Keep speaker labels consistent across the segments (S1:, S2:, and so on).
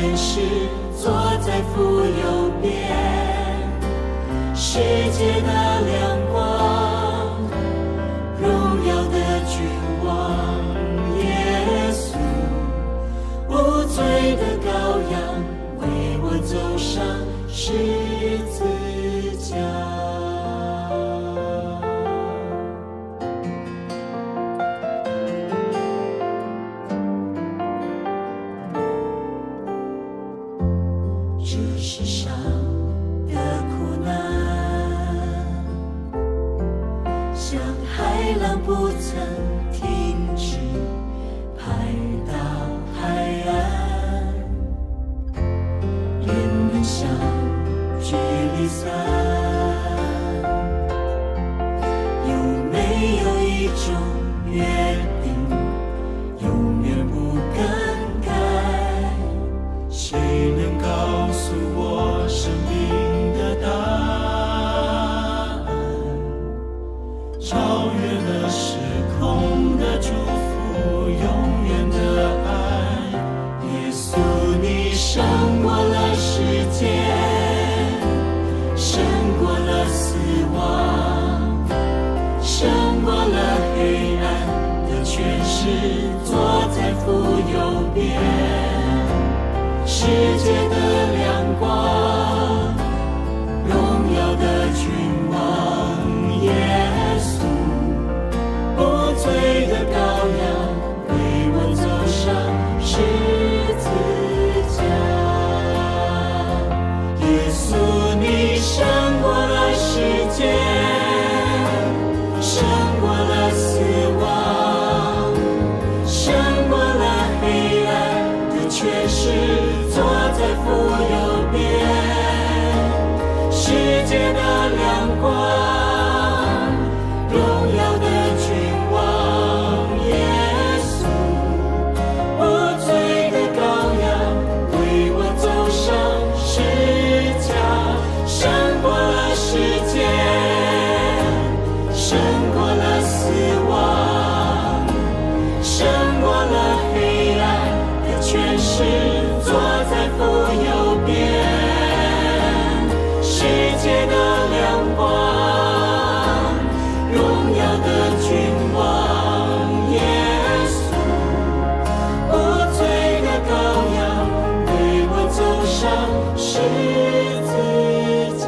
S1: 權勢，坐在父右邊，世界的亮光，榮耀的君王，耶穌，無罪的羔羊，為我走上十字架。這世上的苦難，像海浪不曾停止，拍打海岸。人們相聚離散，有沒有一種約定，永遠不更改？
S2: 誰能告訴我生命的答案？超越了時空的祝福，永遠的愛。
S1: 耶穌，你勝過了世界，勝過了死亡，勝過了黑暗的權勢，坐在父右邊。世界的亮光，榮耀的君王，耶穌，無罪的羔羊，為我走上十字架。耶穌，你勝過了世界，勝過了死亡，勝過了黑暗的權勢，坐在父右邊。世界的亮光，榮耀的君王，耶穌，無罪的羔羊，為我走上十架，勝過了世界，勝過了死亡，勝過了黑暗的權勢，坐在父右邊。世界的亮光，榮耀的君王，耶穌，無罪的羔羊，為我走上十字架。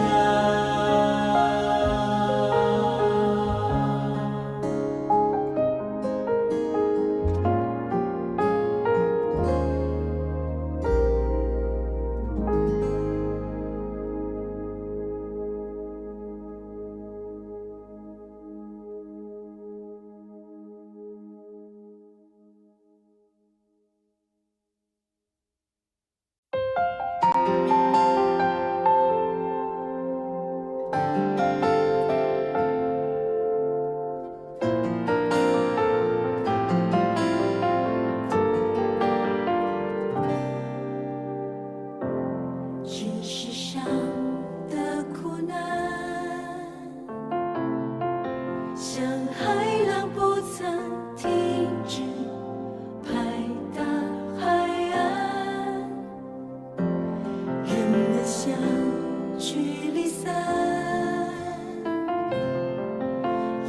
S1: 這世上的苦難，像海浪不曾停止，拍打海岸。人們相聚離散，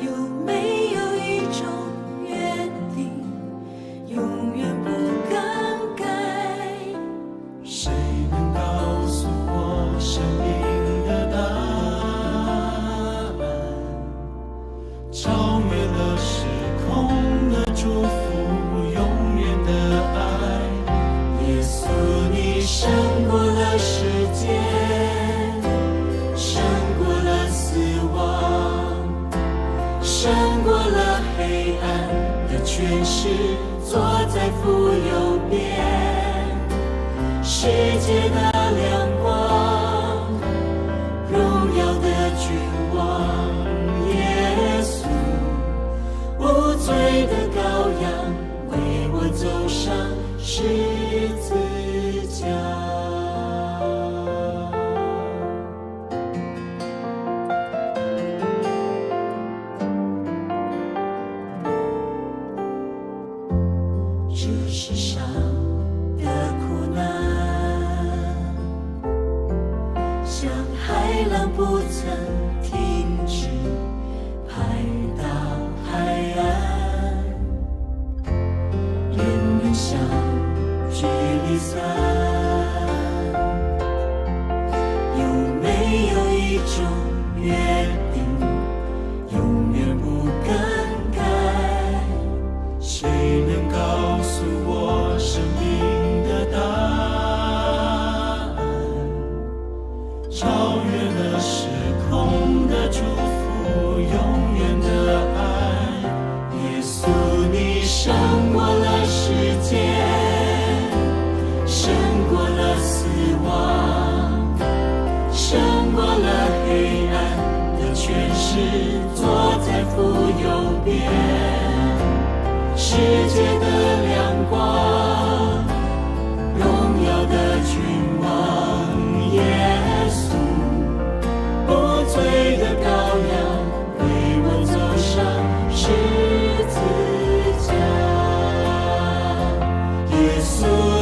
S1: 有沒有一種約定，永遠不更改？
S2: 誰能告訴我生命的答案？超越了時空的祝福，永遠的愛。
S1: 耶穌，你勝過了世界，勝過了死亡，勝過了黑暗的權勢，坐在父右邊。世界的亮光，榮耀的君王，耶穌，無罪的羔羊，為我走上十字架。這世上的苦難，邊，世界的亮光，榮耀的君王，耶穌，無罪的羔羊，為我走上十字架。耶穌，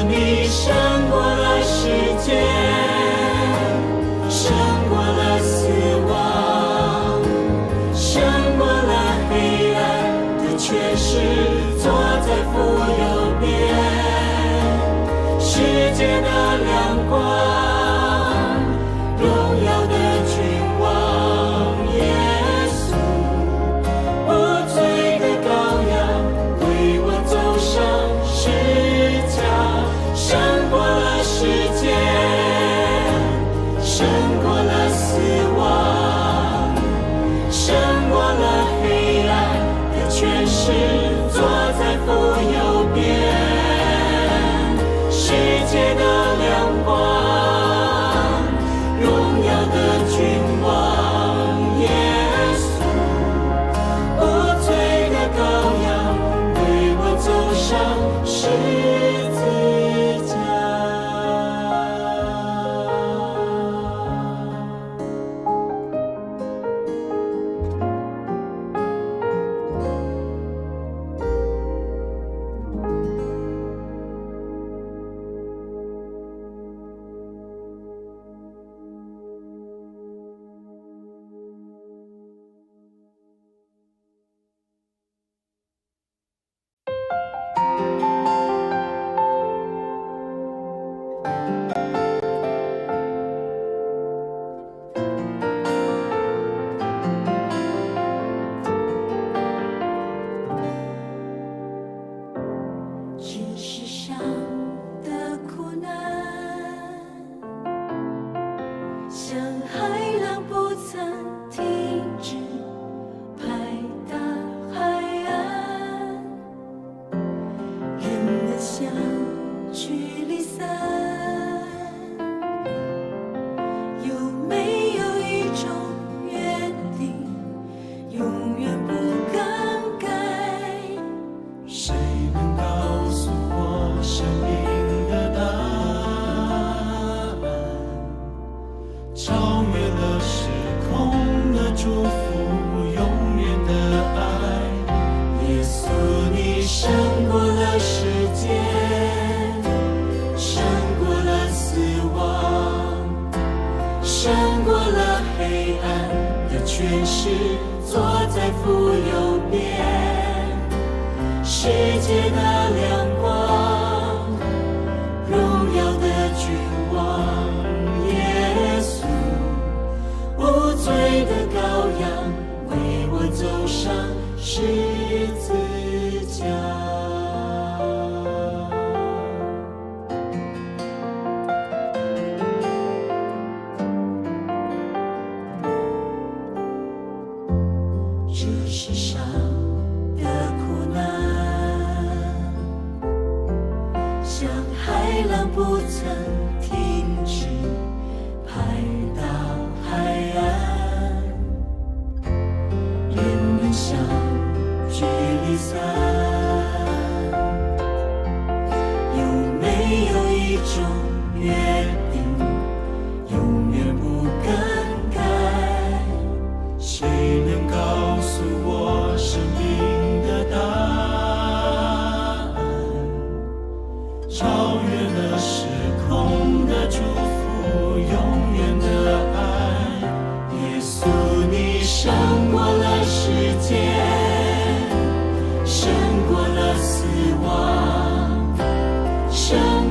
S1: 你勝過了世界，勝過了死亡，勝過了黑暗的權勢，坐在父右邊，世界的亮光，榮耀的君王，耶穌，無罪的羔羊，為我走上十架，勝過了世界，勝過了死亡，勝過了黑暗的權勢，坐在父右邊，世界的亮光，榮耀的君王，耶穌，無罪的羔羊，為我走上十字架。
S3: 這世上的苦難，像海浪不曾停止拍打海岸，人們相聚離散，有沒有一種約定，永遠不更改？
S2: 誰能告訴我生命的答案？超越了時空的祝福，永遠的愛。
S1: 耶穌，你勝過了世界，勝過了死亡，勝過了黑暗的權勢，坐在父右邊，世界的亮光，榮耀的君王，耶穌，無罪的羔羊，為我走上十字架。這世上的苦難，像海浪不曾停止拍打海岸，人們相聚離散，有沒有一種約定，永遠不更改？
S2: 誰能告訴我生命的答案？超越了時空的祝福，永遠的愛。
S1: 耶穌，你勝過了世界，勝過了死亡，勝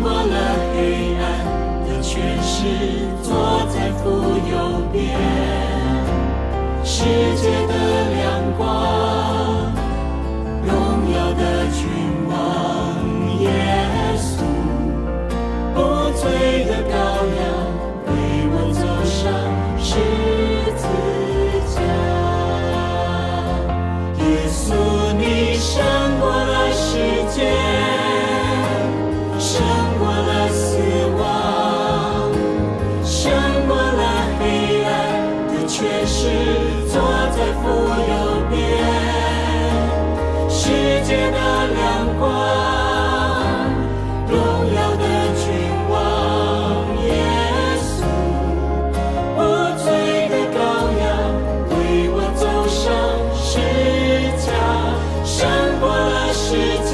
S1: 過了黑暗的界的亮光，榮耀的君王耶穌，無罪的羔羊，為我走上十架，勝過了世界，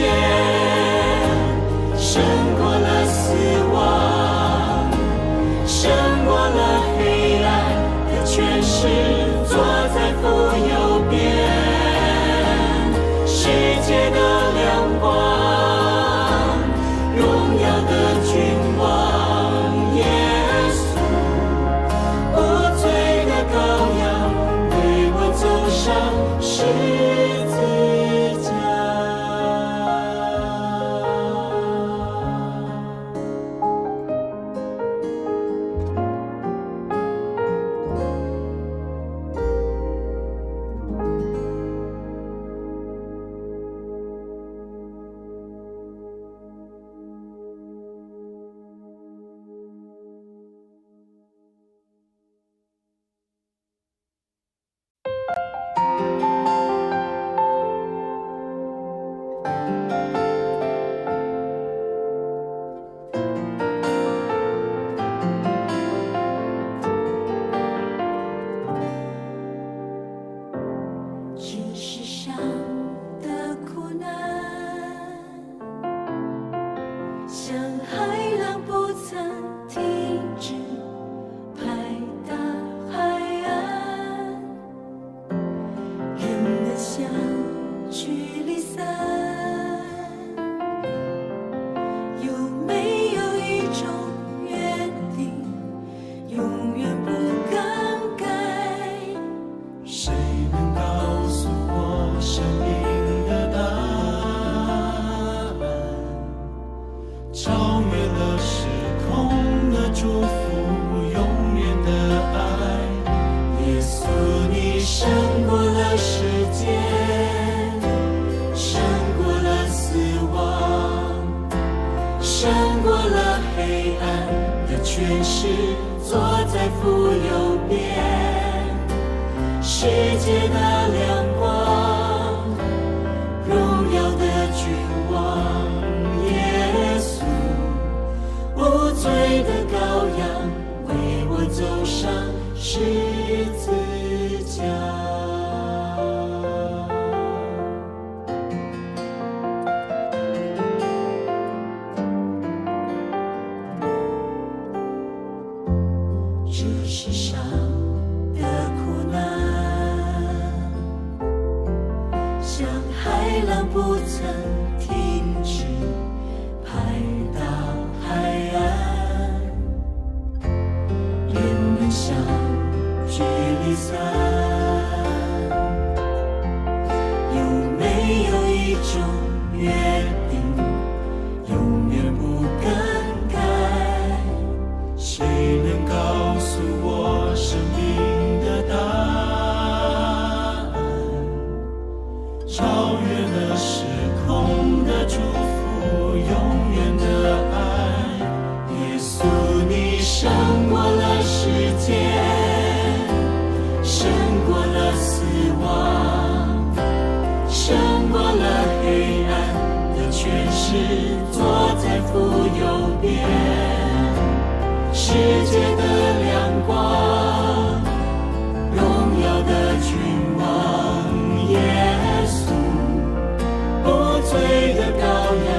S1: 勝過了死亡，勝過了黑暗的權勢，坐在父右邊。世界的亮光，榮耀的君王耶穌，無罪的羔羊，為我走上十字架。這世上的苦難，像海浪不曾停止拍打海岸，人們相聚離散，有沒有一種約定，永遠不更改？
S2: 誰能告訴我生命的答案？超越了時空的祝福，永遠的愛。
S1: 耶穌，你勝過了世界，勝過了死亡，勝過了黑暗的權勢，坐在父右邊。世界的亮光，榮耀的君王耶穌，無罪的羔羊，為我走上十字架。這世上的苦難，像海浪不曾停止拍打海岸，人們相聚離散，有沒有一種約定，永遠不更改？
S2: 誰能告訴我生命的答案？超越了時空的祝福，永遠的愛。
S1: 耶穌，你勝過了世界，勝過了死亡，勝過了黑暗的權勢，坐在父右邊。世界的亮光，榮耀的君王耶穌，無罪的羔羊，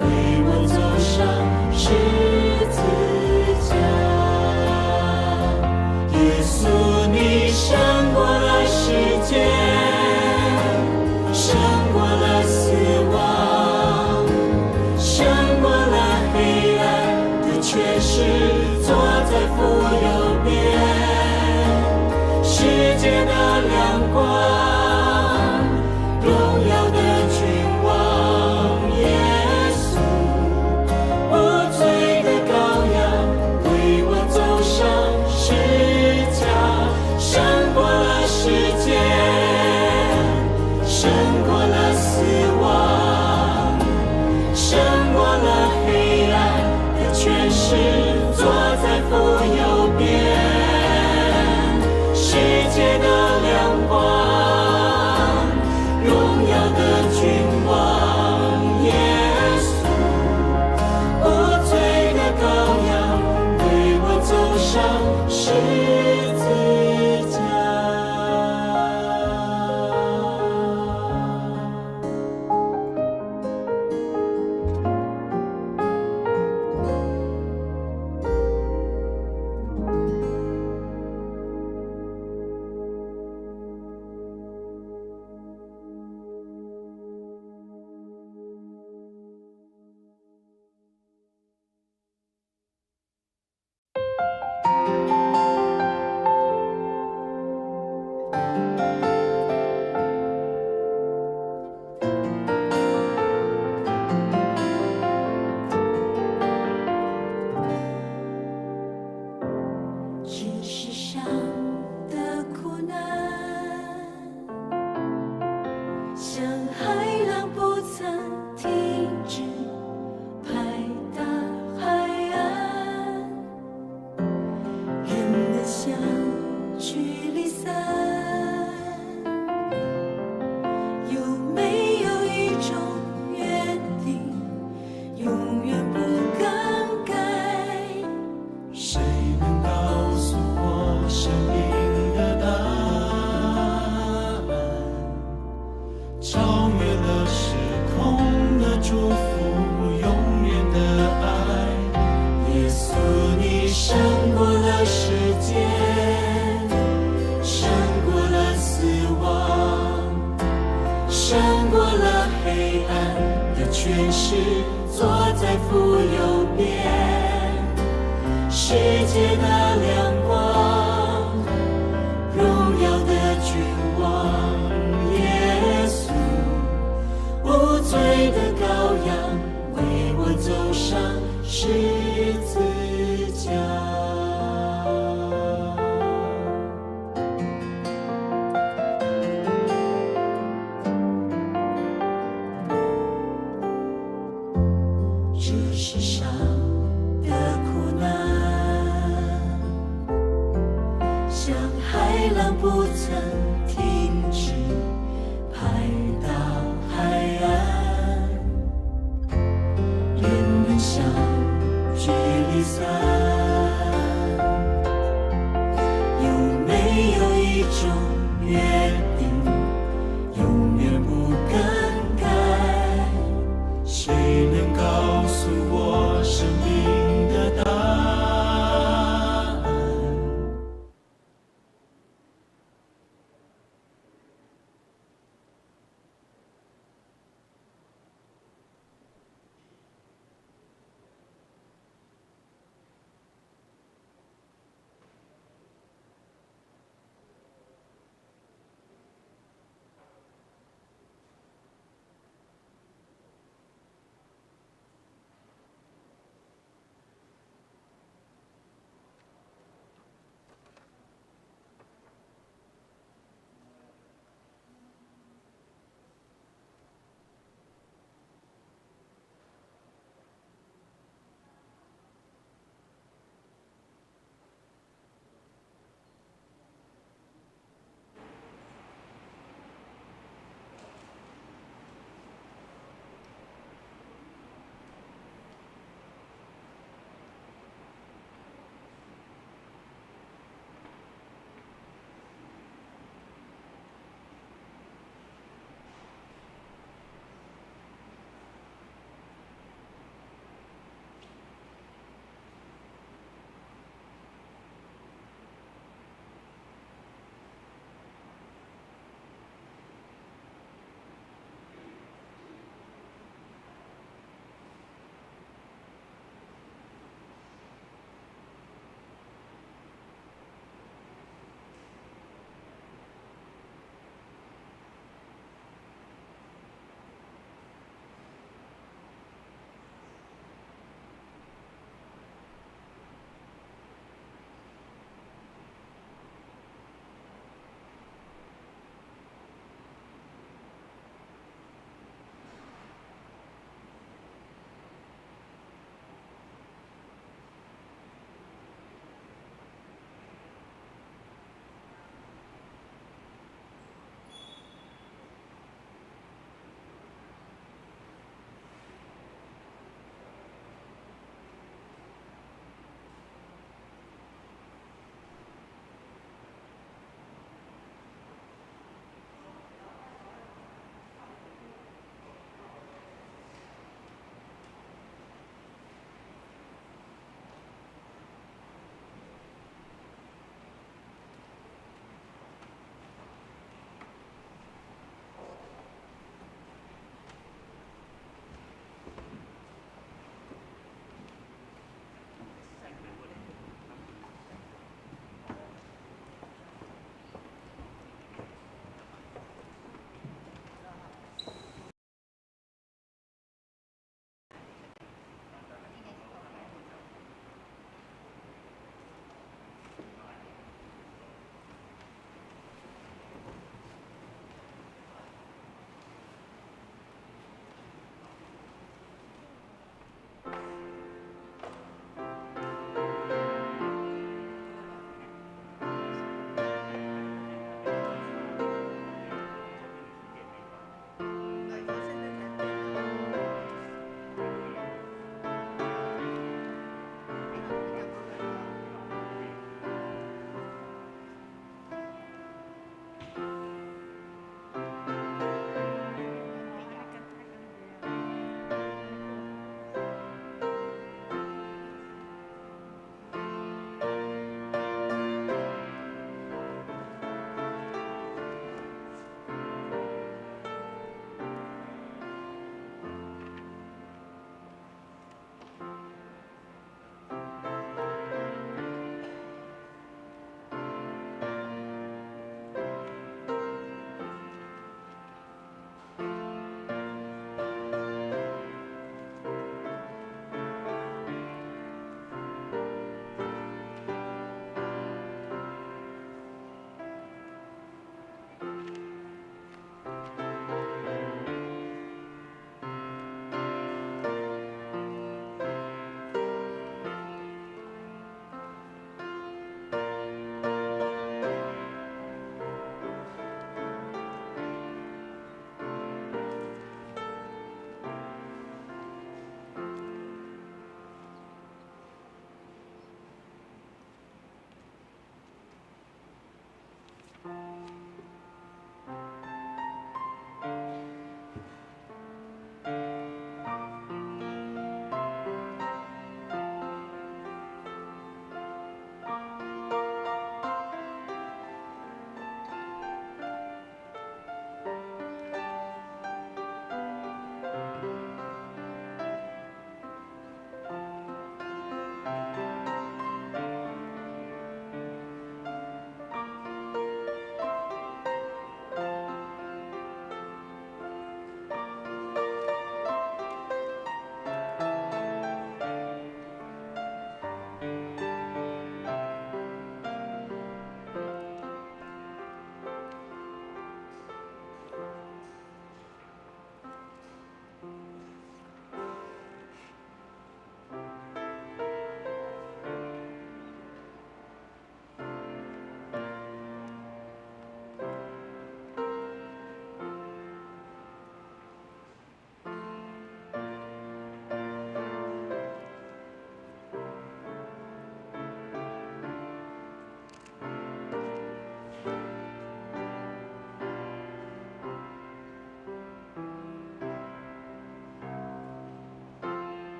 S1: 為我走上十字架。耶穌，你勝過了世界，勝過了死亡，勝過了黑暗的權勢，坐在父右邊。世界的亮光，榮耀的君王耶穌，無罪的羔羊，為我走上十架，勝過了世界，勝過了死亡，勝過了黑暗的權勢，坐在父右邊。世界的亮光，榮耀的君王。
S3: 像海浪不曾停止拍打海岸，人們相聚離散。有沒有一種約定，永遠不更改？
S2: 誰能告訴我生命的答案？超越了時空的祝福，永遠的愛。
S1: 耶穌，你勝過了時間，勝過了死亡，勝過了黑暗的權勢，坐在父右邊，世界的亮光，榮耀的君王，耶穌，無罪的羔羊，為我走上十字架。這世上的苦難，像海浪不曾停止拍打海岸，人們相聚離散。有沒有一種約定，永遠不更改？
S2: 誰能告訴我生命的答案？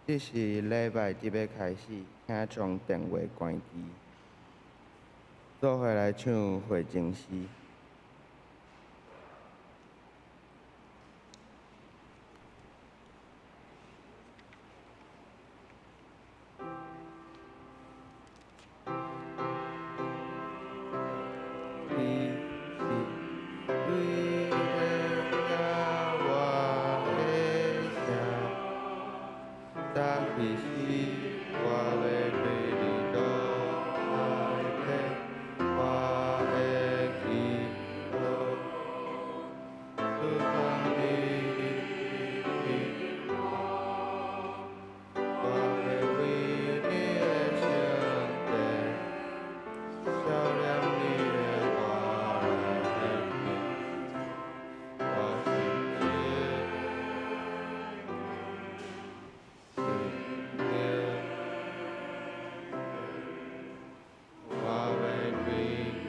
S4: 這是禮拜日欲開始，請將電話關機。做伙來唱回程詩。你是對著我的聲，早起時我欲對你倒來爬，我的祈禱，主講你我欲為你的聖殿，數念你的話來獻，我心情我欲對你的聖殿，我欲對你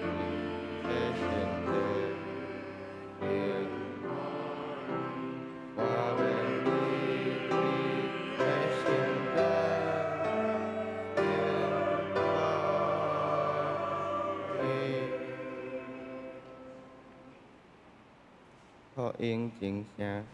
S4: 的聖殿，敬拜你。福音真聲。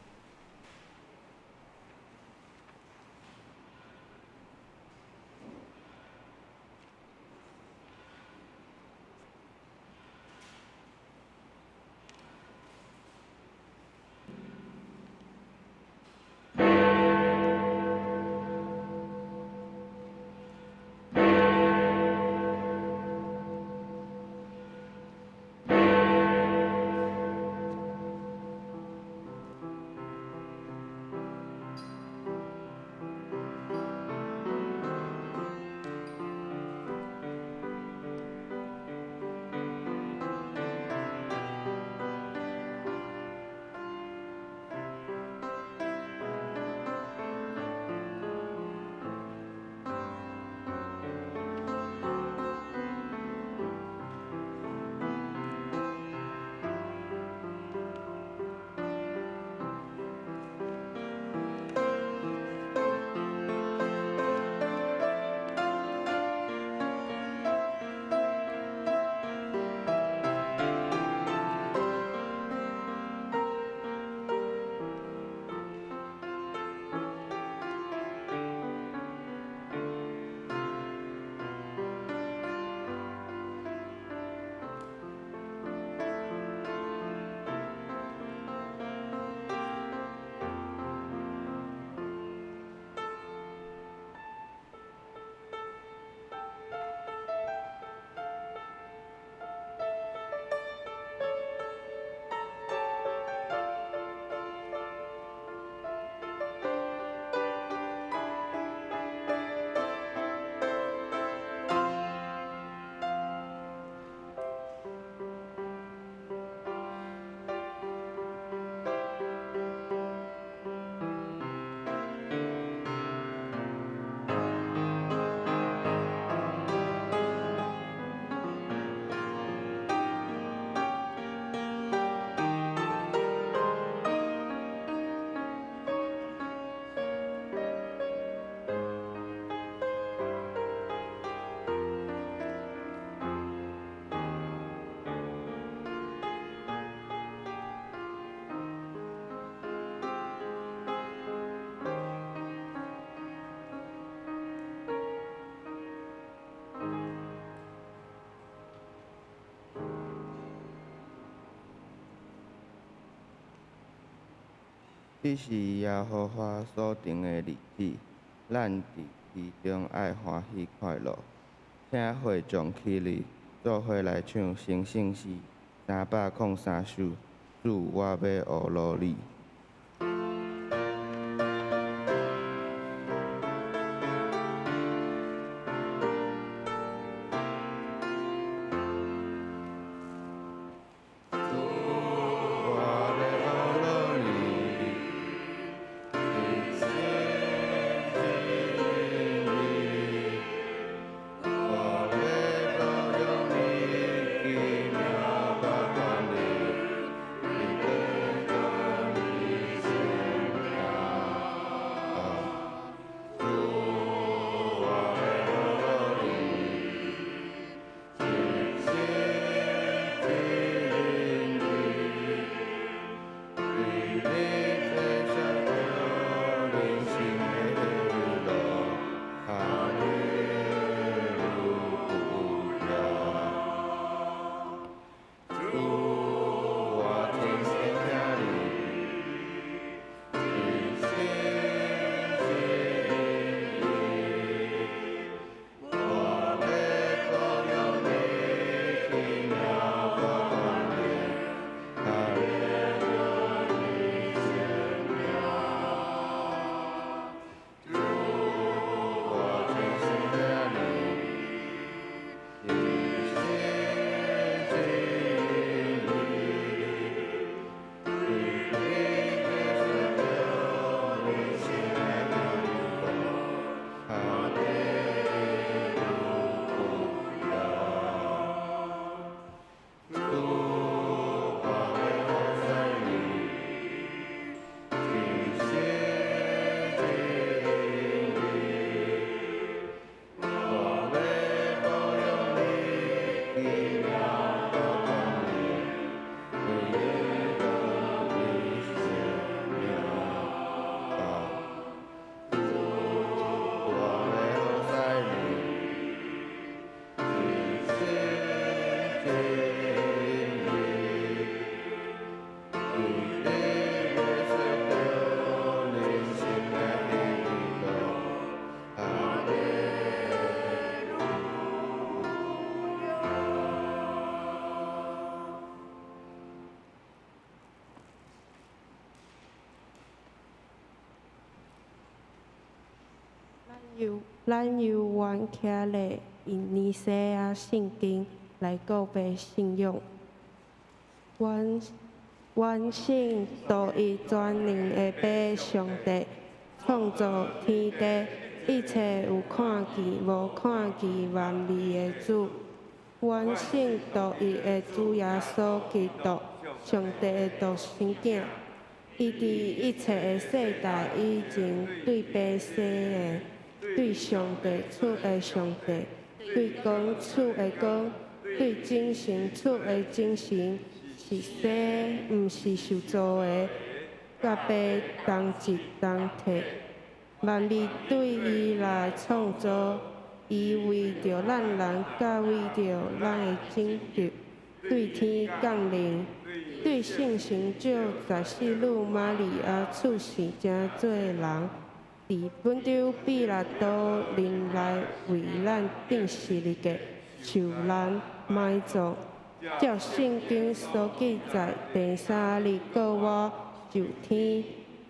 S4: 這是耶和華所定的日子，咱佇其中愛歡喜快樂。請會眾起立，做伙來唱成聖詩303首。主，我欲學努你。主，我欲學努你，一心一意，我欲歌頌你奇妙大權力，你的
S5: 咱猶原徛咧用尼西亞聖經來告白信仰。阮信獨一全能的父上帝，創造天地一切有看見無看見萬物的主。阮信獨一的主耶穌基督，上帝的獨生囝。伊佇一切的世代以前對父生的，對上帝出的上帝，對光出的光，對真神出的真神，是生，毋是受造的，佮父同質同體。萬物對伊來創造，伊為著咱人，佮為著咱的拯救，對天降臨，對聖神藉十四女瑪利亞出世成做人，佇本丟彼拉多臨來為咱釘十字架受難埋葬，照聖經所記載，第三日復活上天，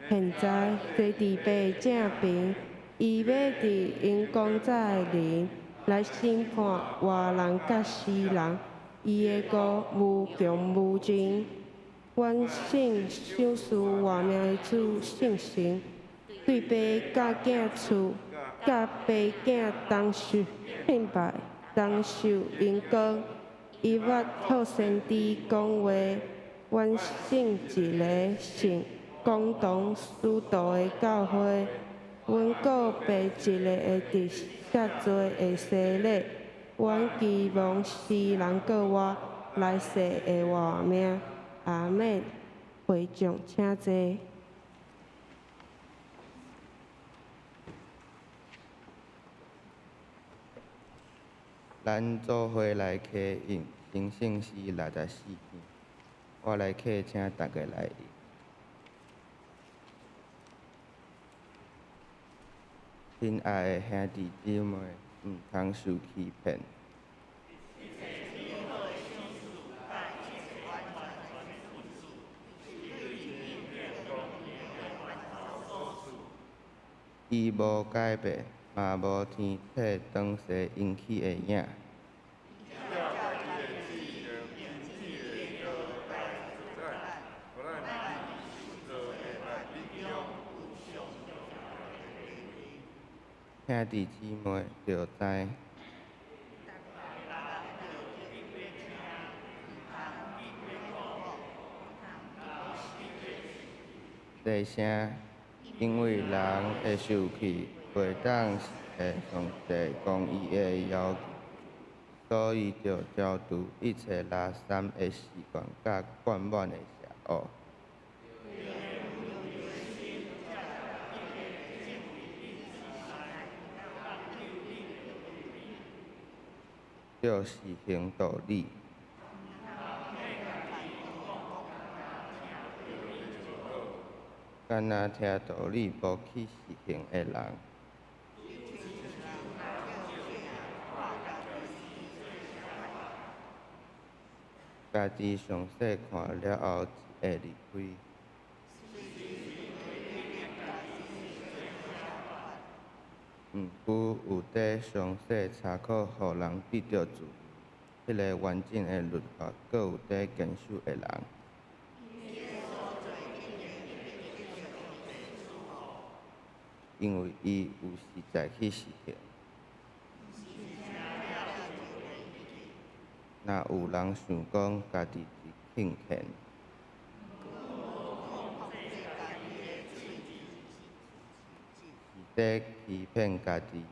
S5: 現在坐佇父正爿，伊欲佇榮光載臨來審判活人佮死人，伊的國無窮無盡。阮信賞賜活命的主聖神，對爸佮囝賜，佮爸囝同受敬拜，同受榮光。伊捌透先知講話，阮信一个聖公同使徒的教會，阮告白一个會得赦罪的洗禮，阮期望死人復活，來世的活命。阿們。會眾請坐。
S4: 咱做伙來啟用成聖詩64篇，我來啟請逐家來應。親愛的兄弟姊妹，毋通受欺騙。伊無改變，嘛無天體轉勢引起的影。兄弟姊妹著知。細聲，因為人的受氣袂當實現上帝公義的要求，所以著招除一切垃圾的習慣佮灌滿的邪惡。著實行道理。干焦聽道理無去實行的人，家己詳細看了後，才會離開。毋過有佇詳細查考，予人得著自由，彼个完整的律法，閣有佇堅守的人。因為伊有實在去實行。若有人想講家己是敬虔，是佇欺騙家己。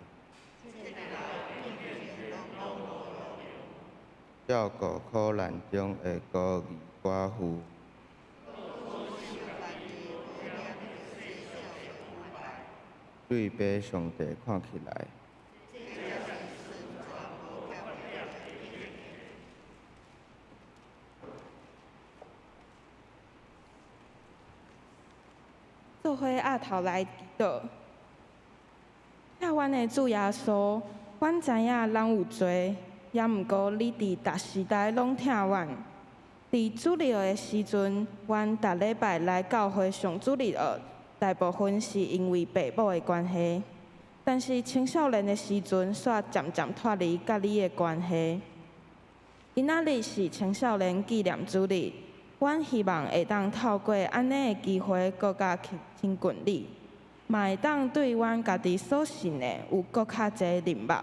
S4: 照顧苦難中的孤兒寡婦。對父上帝看起來，
S6: 做伙押頭來祈禱。疼阮的主耶穌，阮知影咱有罪，也毋過你佇逐時代攏疼阮。佇主日學的時陣，阮逐禮拜來教會上主日學，大部分是因為爸母的關係。但是青少年的時陣，煞漸漸脫離佮你的關係。今仔日是青少年紀念主日，阮希望會當透過按呢的機會，閣較親親近你，嘛會當對阮家己所信的有閣較濟認捌。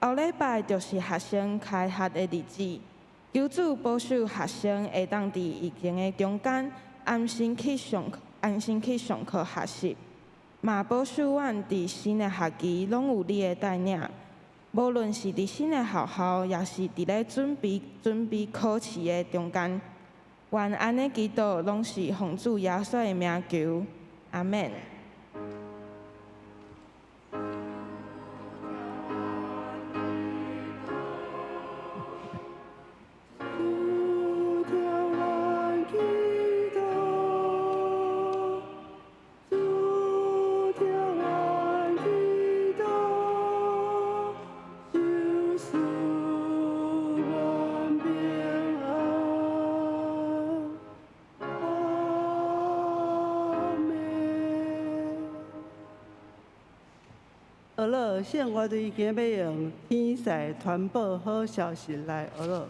S6: 後禮拜就是學生開學的日子，求主保守學生會當佇疫情的中間安心去上課學習，嘛保守阮佇新的學期攏有你的帶領。無論是佇新的學校，抑是佇咧準備考試的中間，願按呢祈禱攏是奉主耶穌的名求，阿們。
S1: 主聽阮祈禱，主聽阮祈禱，求賜阮平安。阿們。
S7: 學樂聖樂隊今欲用天使傳報好消息來學樂。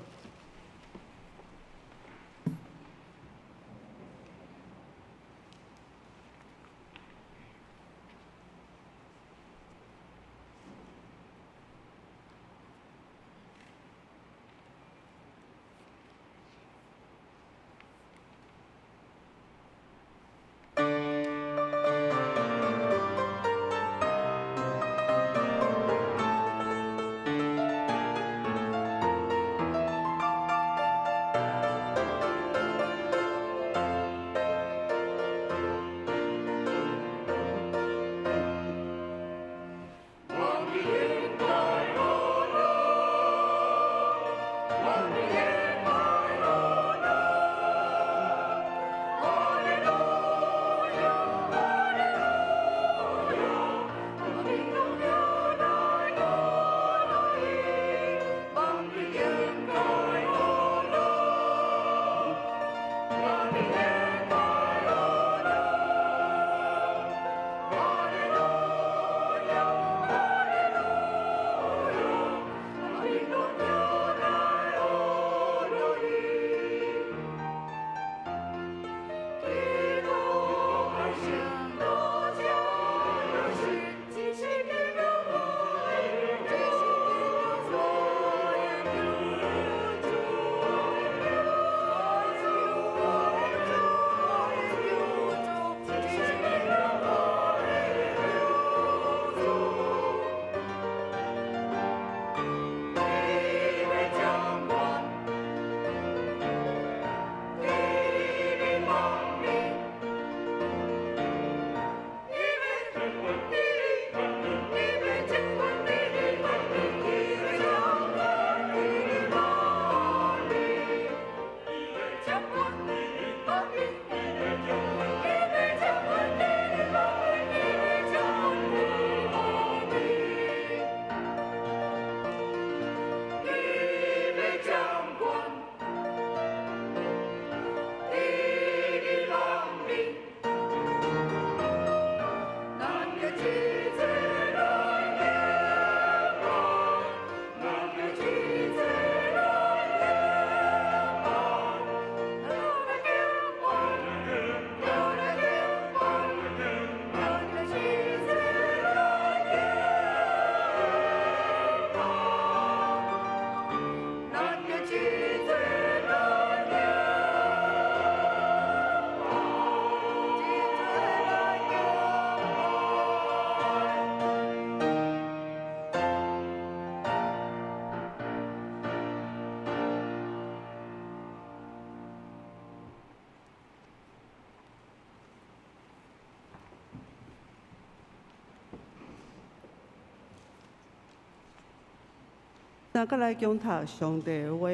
S7: 咱閣來共讀上帝的話，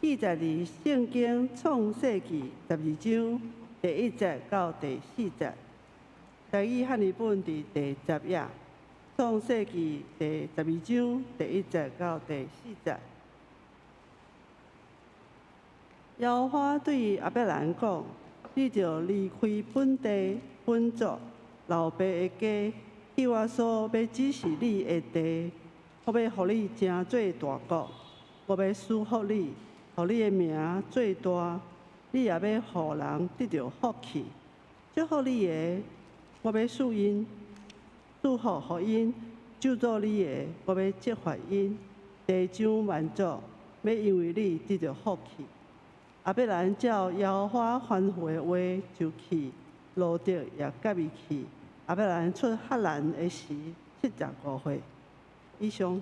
S7: 記載佇聖經創世記十二章第一節到第四節。台語漢譯本佇第十頁。創世記第十二章第一節到第四節。耶和華對亞伯蘭講：你著離開本地、本族、老爸的家，去我所欲指示你的地，我欲予你成做大國，我欲賜福你，予你的名做大，你也欲予人得著福氣。祝福你的，我欲賜𪜶；賜福予𪜶，咒詛你的，我欲責罰𪜶。地上萬族欲因為你得著福氣。亞伯蘭照耶和華吩咐的話就去，羅得也佮伊去。亞伯蘭出哈蘭的時，75歲。以上。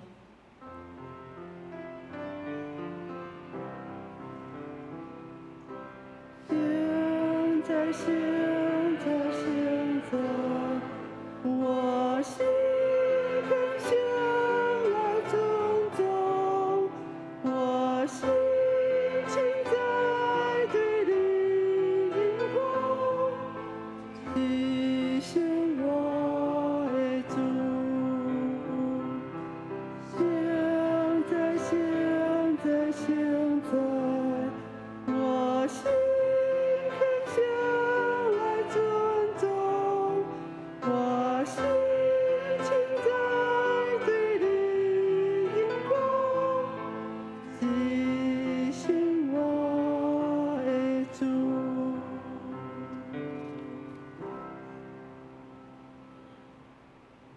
S7: 現在，現在，現在，我心懇向來尊重，我心情在對你榮光，實現我的主。現在，現在，現在，我心懇向來尊重，我心情在對你榮光，實現我的主。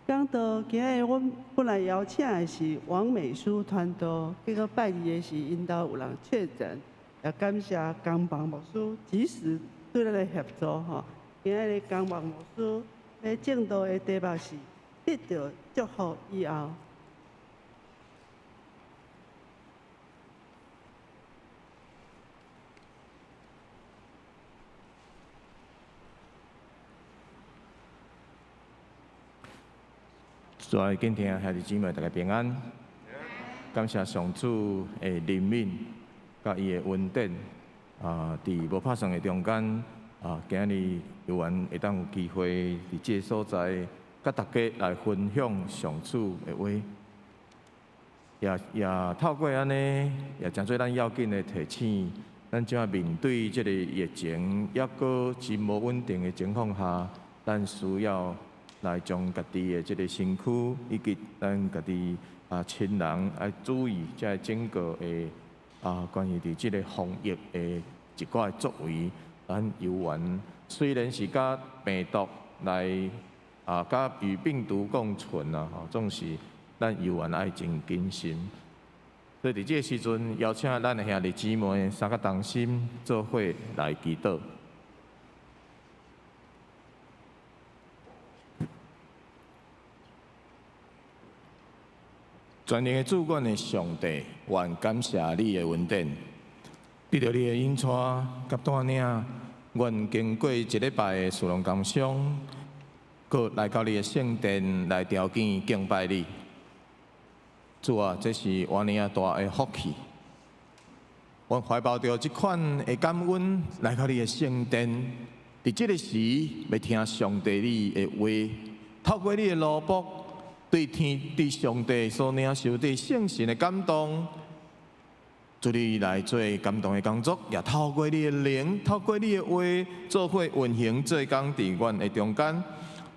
S7: 講道今日，阮本來邀請的是王美書傳道，結果拜二的時，𪜶兜有人確診，也感謝江邦牧師及時對咱的協助吼。今日江邦牧師欲證道的題目是得著祝福以後。
S8: 主愛敬聽兄弟姊妹，大家平安。感謝上主的憐憫，佮伊的恩典。啊，佇無拍算的中間，啊，今日有緣會當有機會佇這個所在，佮大家來分享上主的話。也透過按呢，也誠做咱要緊的提醒，咱這馬面對這個疫情，猶閣真無穩定的情況下，咱需要來將家己的這個身軀，以及咱家己啊親人愛注意這個整個的啊關於佇這個防疫的一寡的作為，咱猶原雖然是佮病毒來啊佮與病毒共存啊，吼，總是咱猶原愛真謹慎。所以佇這個時陣，邀請咱的兄弟姊妹三個同心做伙來祈禱。全能的主，阮的上帝，願感謝你的恩典，得著你的引帶佮帶領，阮經過一禮拜的事農工商，閣來到你的聖殿來朝見敬拜你。主啊，這是偌爾仔大的福氣。阮懷抱著這款的感恩來到你的聖殿，佇這个時欲聽上帝你的話，透過你的奴僕，對天對上帝所領受的聖神的感動，主你來做感動的工作，也透過你的靈，透過你的話，做伙運行做工佇阮的中間，予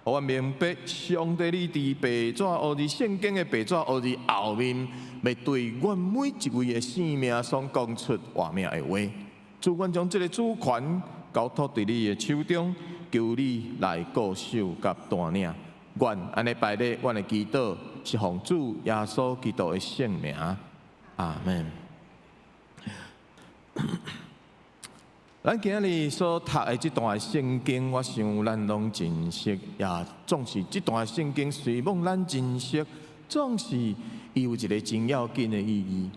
S8: 阮明白上帝你佇白紙烏字聖經的白紙烏字後面，欲對阮每一位的生命所講出活命的話。主，阮將這个主權交託佇你的手中，求你來顧守佮帶領。願按呢拜禮，阮的祈禱是奉主耶穌基督的聖名，阿們。咱今日所讀的這段聖經，我想咱攏真熟，也總是這段聖經雖罔咱真熟，總是伊有一个真要緊的意義。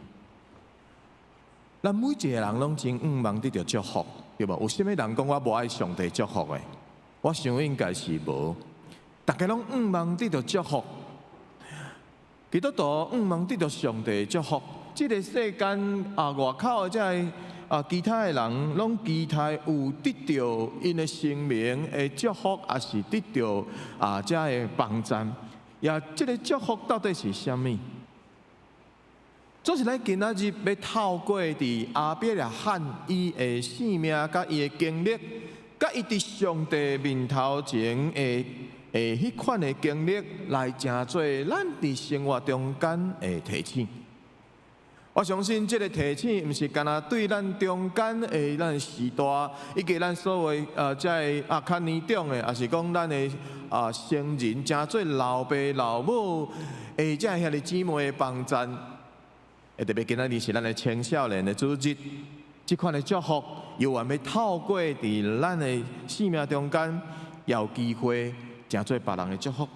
S8: 咱每一个人攏真向望得著祝福，對無？有啥物人講我無愛上帝祝福的？我想應該是無。大家攏向望得著祝福，基督徒向望得著上帝祝福。這个世間啊，外口的這个啊，其他的人攏期待有得著𪜶的生命的祝福，抑是得著啊這个幫助。也這个祝福到底是啥物？總是咱今仔日欲透過佇亞伯拉罕伊的生命佮伊的經歷，佮伊佇上帝面頭前的的彼款的經歷，來成做咱佇生活中間的提醒。我相信這个提醒，毋是干焦對咱中間的咱時代，以及咱所謂這个較年長的，抑是講咱的成人，成做老爸老母的這兄弟姊妹的幫贊。特別今仔日是咱的青少年的主日，這款的祝福，猶原欲透過佇咱的生命中間，有機會成做別人的祝福。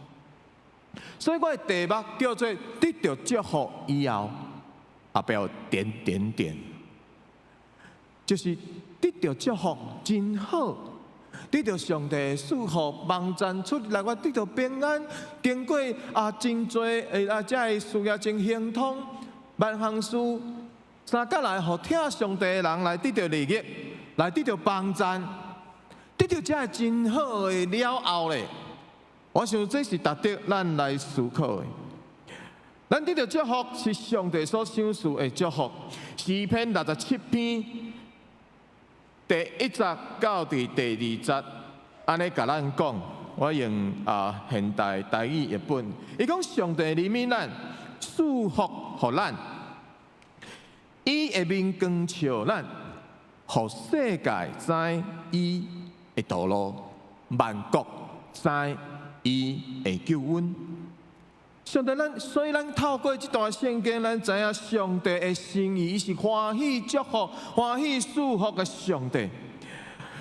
S8: 所以我的題目叫做得著祝福以後，後壁有點點點，就是得著祝福真好，得著上帝賜福，網站出來我得著平安，經過真濟的這个事業真亨通，萬項事相佮來，予疼上帝的人來得著利益，來得著幫贊，得著這个真好的了後咧，我想這是值得咱來思考的。咱得著祝福是上帝所賞賜的祝福。詩篇67篇第一節到佇第二節，按呢共咱講，我用現代台語譯本，伊講上帝憐憫咱，賜福予咱，伊的面光照咱，予世界知伊的道路，萬國知伊的救恩。上帝咱，所以咱透過這段聖經，咱知影上帝的心意，伊是歡喜祝福、歡喜賜福的上帝。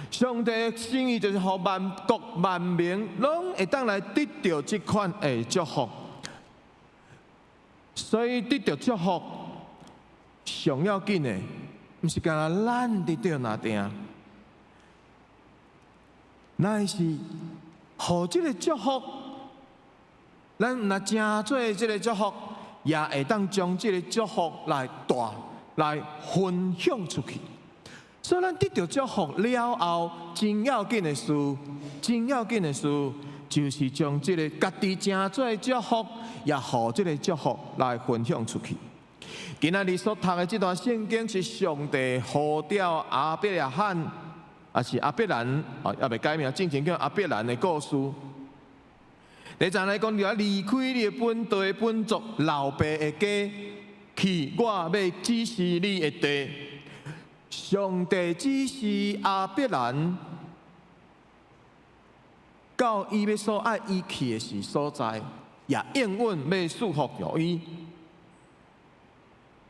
S8: 上帝的心意就是予萬國萬民攏會當來得著這款的祝福。所以得著祝福，上要緊的，毋是干焦咱得著爾定，乃是予這个祝福。咱若成做這个祝福，也會當將這个祝福來帶來分享出去。所以，咱得著祝福了後，真要緊的事，真要緊的事，就是將這个家己成做祝福，也予這个祝福來分享出去。今仔日所讀的這段聖經是上帝呼召亞伯拉罕，抑是亞伯蘭，猶未改名，進前叫亞伯蘭的故事。第一節來講，你愛離開你的本地本族老爸的家，去我欲指示你的地。上帝指示亞伯蘭，到伊欲所愛伊去的是所在，也應允欲賜福予伊。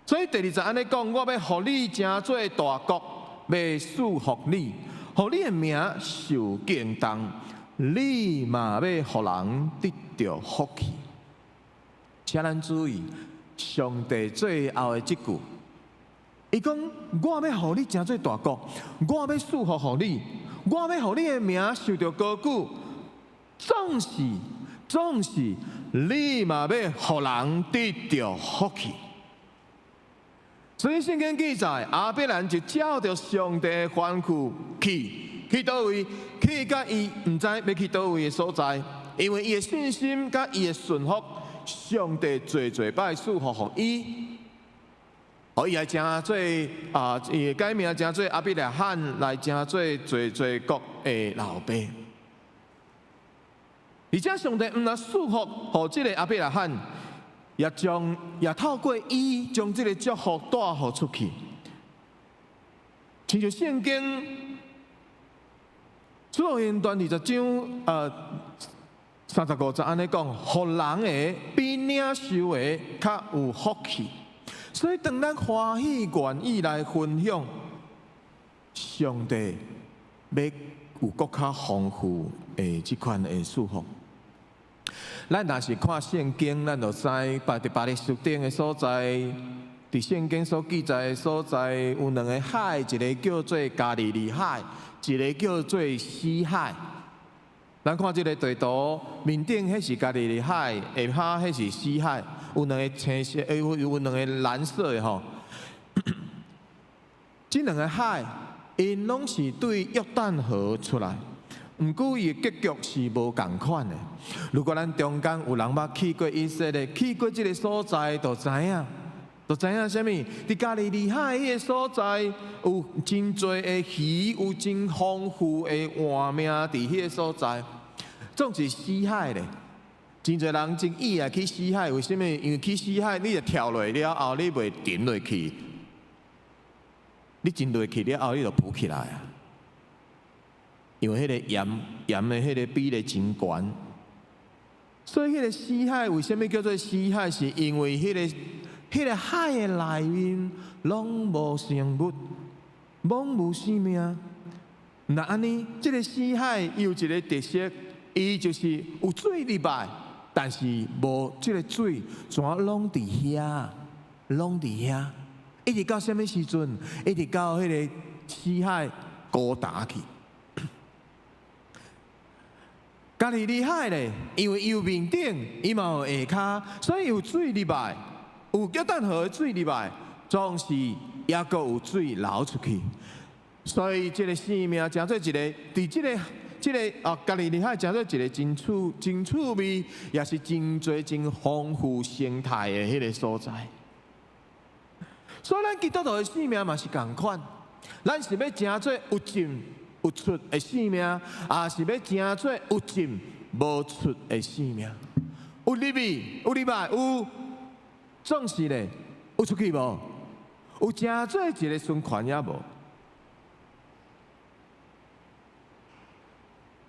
S8: 所以第二節按呢講，我欲予你成做大國，欲賜福你，予你的名受敬重。你嘛欲予人得著福氣，請咱注意，上帝最後的這句，伊講：我欲予你成做大國，我欲賜福予你，我欲予你的名受著高舉，總是，你嘛欲予人得著福氣。所以聖經記載，亞伯蘭就照著上帝的吩咐去。去佗位？去佮伊毋知欲去佗位的所在，因為伊的信心佮伊的順服，上帝濟濟擺賜福予伊，予伊來成做伊改名成做亞伯拉罕，來成做濟濟國的老爸。而且上帝毋但賜福予這个亞伯拉罕，也透過伊將這个祝福帶予出去。親像聖經。使徒行傳20章35節按呢講，予人的比領受的較有福氣。所以當咱歡喜願意來分享，上帝欲有閣較豐富的這款的祝福。咱若是看聖經，咱就知，佇巴勒斯坦的所在，佇聖經所記載的所在，有兩个海，一个叫做加利利海，一个叫做死海。咱看這个地圖，面頂彼是加利利海，下跤彼是死海，有兩个青色，有兩个藍色的吼。這兩个海，𪜶攏是對約旦河出來，毋過伊的結局是無仝款的。如果咱中間有人捌去過以色列，去過這个所在，就知影。就知影啥物？佇加利利海彼个所在，有真濟的魚，有真豐富的活命佇彼个所在。總是死海咧。真濟人真意愛去死海，為啥物？因為去死海，你就跳落了後，你袂沉落去。你沉落去了後，你就浮起來啊。因為彼个鹽鹽的彼个比例真懸，所以彼个死海為啥物叫做死海？是因為彼个海的內面攏無生物，攏無生命。若按呢，這个死海有一个特色，伊就是有水入來，但是無這个水，全攏佇遐，攏佇遐，一直到啥物時陣？一直到彼个死海孤焦去。加利利海咧，因為伊有面頂，伊嘛有下跤，所以有水入來，有約旦河的水入來，總是猶閣有水流出去。所以這个生命成做一个，佇這個啊，加利利海成做一个真趣味，也是真濟真豐富生態的彼个所在。所以咱基督徒的生命嘛是仝款，咱是欲成做有進有出的生命，抑是欲成做有進無出的生命？有入去，有入來，有總是咧，有出去無？有成做一个循環也無？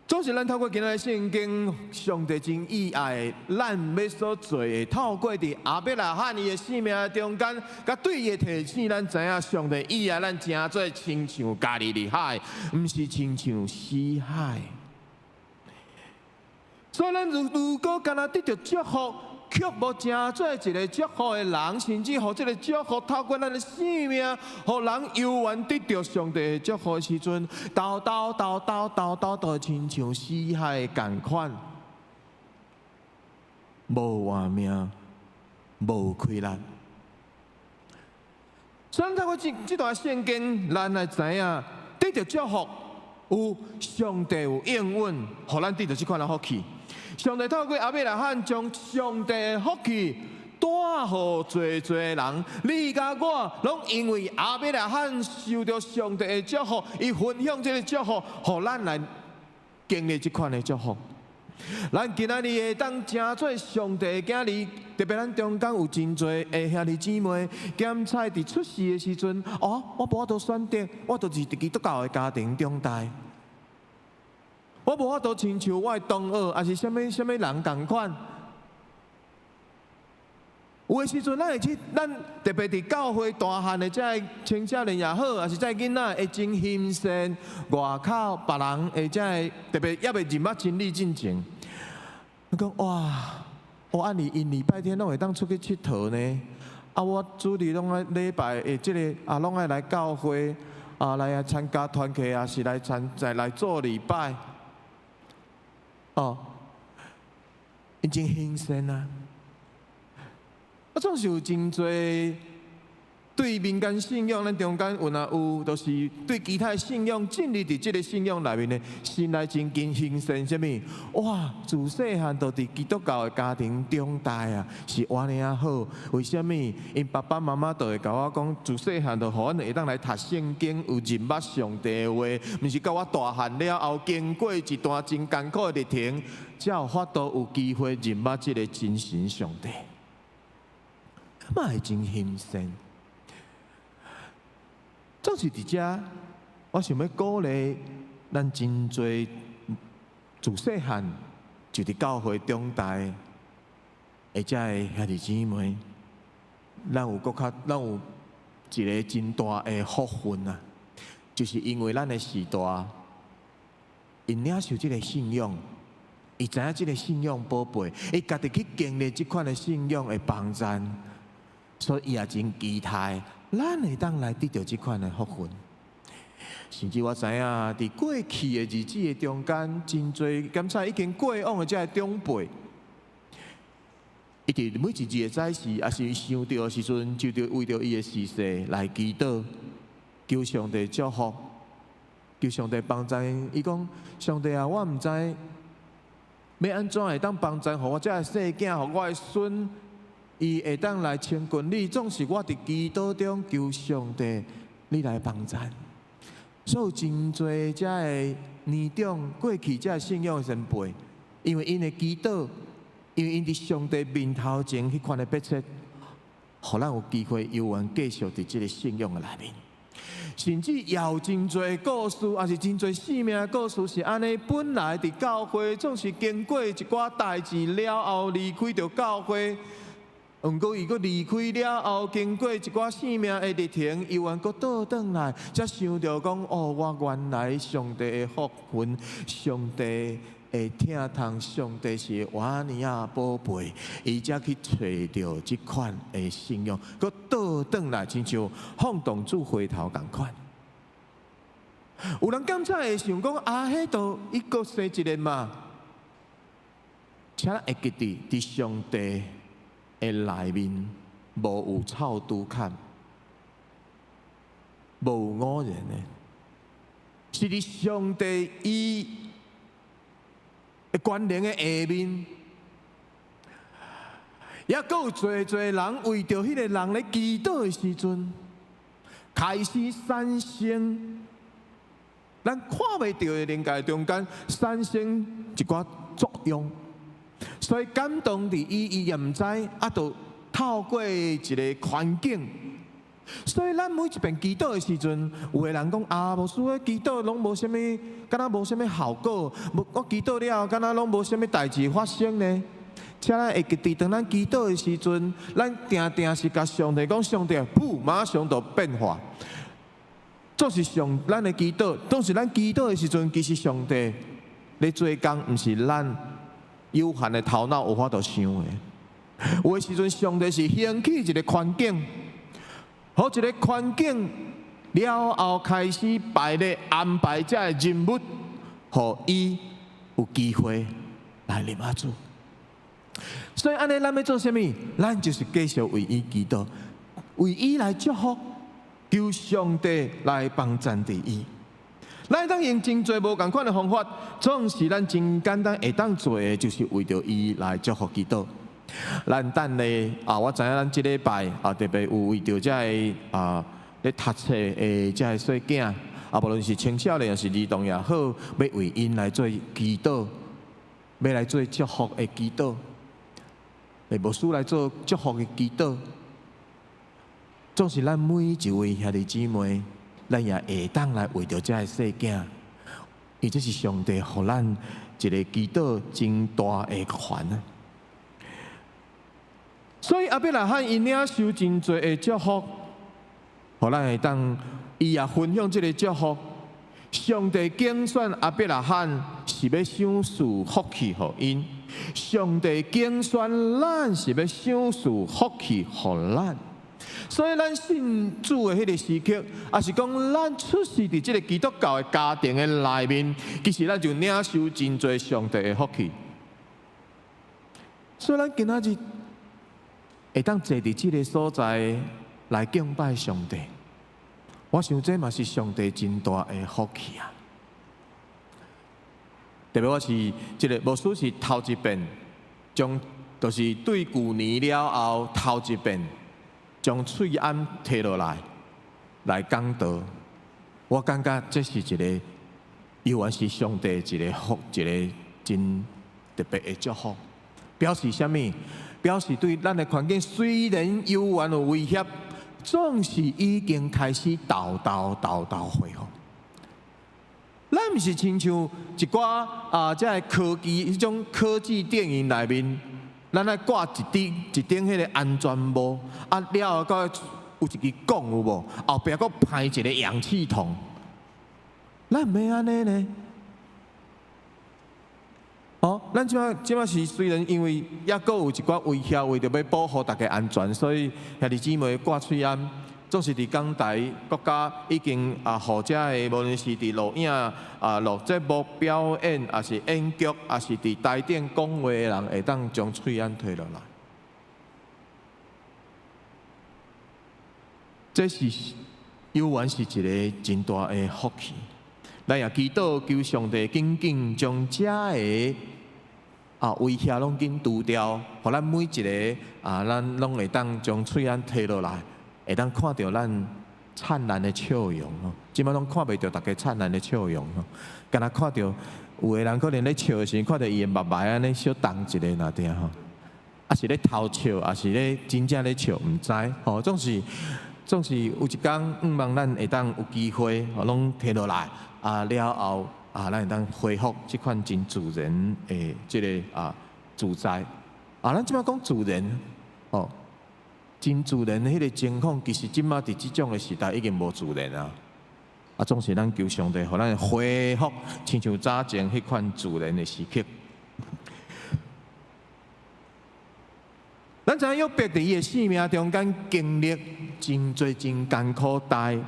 S8: 總是咱透過今仔日聖經，上帝真意愛咱欲所做的，透過佇亞伯拉罕伊的生命中間，佮對伊的提醒，咱知影上帝意愛咱成做親像加利利海，毋是親像死海。所以咱如果干焦得著祝福，卻無成做一个祝福的人，甚至予這个祝福透過咱的生命，予人猶原得著上帝的祝福的時陣，沓沓沓沓沓沓都親像死海仝款，無活命，無氣力。所以透過這段聖經，咱來知影得著祝福，有上帝有應允，予咱得著這款的福氣。上帝透過亞伯拉罕將上帝的福氣帶予濟濟人，你佮我攏因為亞伯拉罕受著上帝的祝福，伊分享這个祝福，予咱來經歷這款的祝福。咱今仔日會當成做上帝的囝兒，特別咱中間有真濟的兄弟姊妹，檢采佇出世的時陣，哦，我無法度選擇，我就是佇基督教的家庭長大。我無法度親像我的同學，抑是啥物啥物人仝款。有的時陣，咱會去，咱特別佇教會大漢的這个青少年也好，抑是這个囡仔會真欣羨外口別人的這个，特別猶未認捌真理進前。伊講哇，我按呢𪜶禮拜天攏會當出去𨑨迌呢，啊，我主日攏愛禮拜的這个啊，攏愛來教會啊，來參加團契，抑是來參再來做禮拜。哦，𪜶真欣羨啊！啊，總是有真濟對民間信仰，咱中間有若有，就是對其他信仰進入佇這个信仰內面的，心內真堅欣羨啥物？哇，自細漢就佇基督教的家庭長大啊，是偌爾仔好。為啥物？𪜶爸爸媽媽就會共我講，自細漢就予阮會當來讀聖經，有認捌上帝的話，毋是到我大漢了後，經過一段真艱苦的歷程，才有法度有機會認捌這个真神上帝。嘛會真欣羨。總是佇遮，我想欲鼓勵咱真濟自細漢就佇教會長大的遮个兄弟姊妹，咱有閣較，咱有一个真大的福分啊！就是因為咱的序大，𪜶領受這个信仰，伊知影這个信仰寶貝，伊家己去經歷這款的信仰的幫贊，所以伊也真期待。咱會當來得著這款的福分，甚至我知影，佇過去的日子的中間，真濟敢才已經過往的這个長輩，伊佇每一日的早時，抑是想著的時陣，就著為著伊的時勢來祈禱，求上帝祝福，求上帝幫助。伊講：上帝啊，我毋知欲按怎會當幫助，予我這个細囝，予我的孫。伊會當來親近你，總是我佇祈禱中求上帝，你來幫贊。所以真濟遮个年長過去遮个信仰的前輩，因為𪜶的祈禱，因為𪜶佇上帝面頭前彼款的迫切，予咱有機會猶原繼續佇這个信仰的內面。甚至也有真濟故事，抑是真濟生命的故事是按呢。本來佇教會總是經過一寡代誌了後離開著教會，毋過伊閣離開了後，經過一寡生命的歷程，猶原閣倒轉來，才想著講：哦，我原來上帝的福分，上帝的疼痛，上帝是我按呢仔寶貝，伊才去揣著這款的信仰，閣倒轉來，親像放蕩子回頭仝款。有人感覺會想講：啊，彼都伊閣生一个嘛？請會記得，佇上帝的內面，無有臭拄坎，無有偶然的，是佇上帝伊的權能的下面，抑閣有濟濟人為著彼个人咧祈禱的時陣，開始產生咱看袂著的靈界中間產生一寡作用，所以感動佇伊，伊也毋知，啊，就透過一个環境。所以咱每一遍祈禱的時陣，有的人講啊，牧師咧祈禱攏無啥物，敢若無啥物效果，無我祈禱了後，敢若攏無啥物代誌發生呢？請咱會記得，當咱祈禱的時陣，咱定定是共上帝講，上帝，噗，馬上就變化。總是上咱的祈禱，總是咱祈禱的時陣，其實上帝咧做工，毋是咱有限的頭腦有法度想的。有的時陣，上帝是興起一个環境。予一个環境了後，開始排列安排這个人物，予伊有機會來認識主。所以按呢，咱欲做啥物？咱就是繼續為伊祈禱，為伊來祝福，求上帝來幫贊助伊。咱會當用真濟無仝款的方法，總是咱真簡單會當做的，就是為著伊來祝福祈禱。咱等咧啊，我知影咱這禮拜啊，特別有為著這个啊咧讀冊的這个細囝啊，無論是青少年抑是兒童也好，欲為𪜶來做祈禱，欲來做祝福的祈禱，為牧師來做祝福的祈禱，總是咱每一位兄弟姊妹，咱也會當來為著這个細囝，伊這是上帝予咱一个祈禱真大的權啊！所以亞伯拉罕伊領受真濟的祝福，予咱會當伊也分享這个祝福。上帝揀選亞伯拉罕是欲賞賜福氣予𪜶，上帝揀選咱是欲賞賜福氣予咱。所以咱信主的彼个時刻，抑是講咱出世佇這个基督教的家庭的內面，其實咱就領受真濟上帝的福氣。所以咱今仔日會當坐佇這个所在來敬拜上帝，我想這嘛是上帝真大的福氣啊！特別我是這个牧師是頭一遍，將就是對舊年了後頭一遍將喙罨提落來來講道，我感覺這是一个，猶原是上帝一个福，一个真特別的祝福，表示啥物？表示對咱的環境雖然猶原有威脅，總是已經開始沓沓沓沓恢復。咱毋是親像一寡啊，這个科技彼種科技電影內面，咱愛掛一頂一頂彼个安全帽，啊了後閣有一支管有無？後壁閣排一个氧氣筒，咱毋免按呢呢。哦，咱這擺這擺是雖然因為抑閣有一寡威脅，為著欲保護大家安全，所以兄弟姊妹掛喙罨，總是佇講台國家已經啊，予遮个無論是佇錄影啊、錄節目表演，抑是演劇，抑是佇台頂講話的人，會當將喙罨提落來。這是猶原是一个真大的福氣。咱也祈禱求上帝緊緊將遮个啊威脅攏緊除掉，予咱每一个啊，咱攏會當將喙罨提落來，會當看著咱燦爛的笑容吼。這擺攏看袂著大家燦爛的笑容吼，干焦看著有的人可能咧笑的時，看著伊的目眉按呢小動一下，若定吼，抑是咧偷笑，抑是咧真正咧笑，毋知吼。總是有一工，向望咱會當有機會，吼，攏提落來啊了後啊，咱會當恢復這款真自然的這个啊自在。啊，咱這擺講自然，吼，真自然的彼个情況，其實這擺佇這種的時代已經無自然啊。啊，總是咱求上帝，予咱恢復親像早前彼款自然的時刻。咱知影約伯佇伊的生命中間經歷真濟真艱苦代，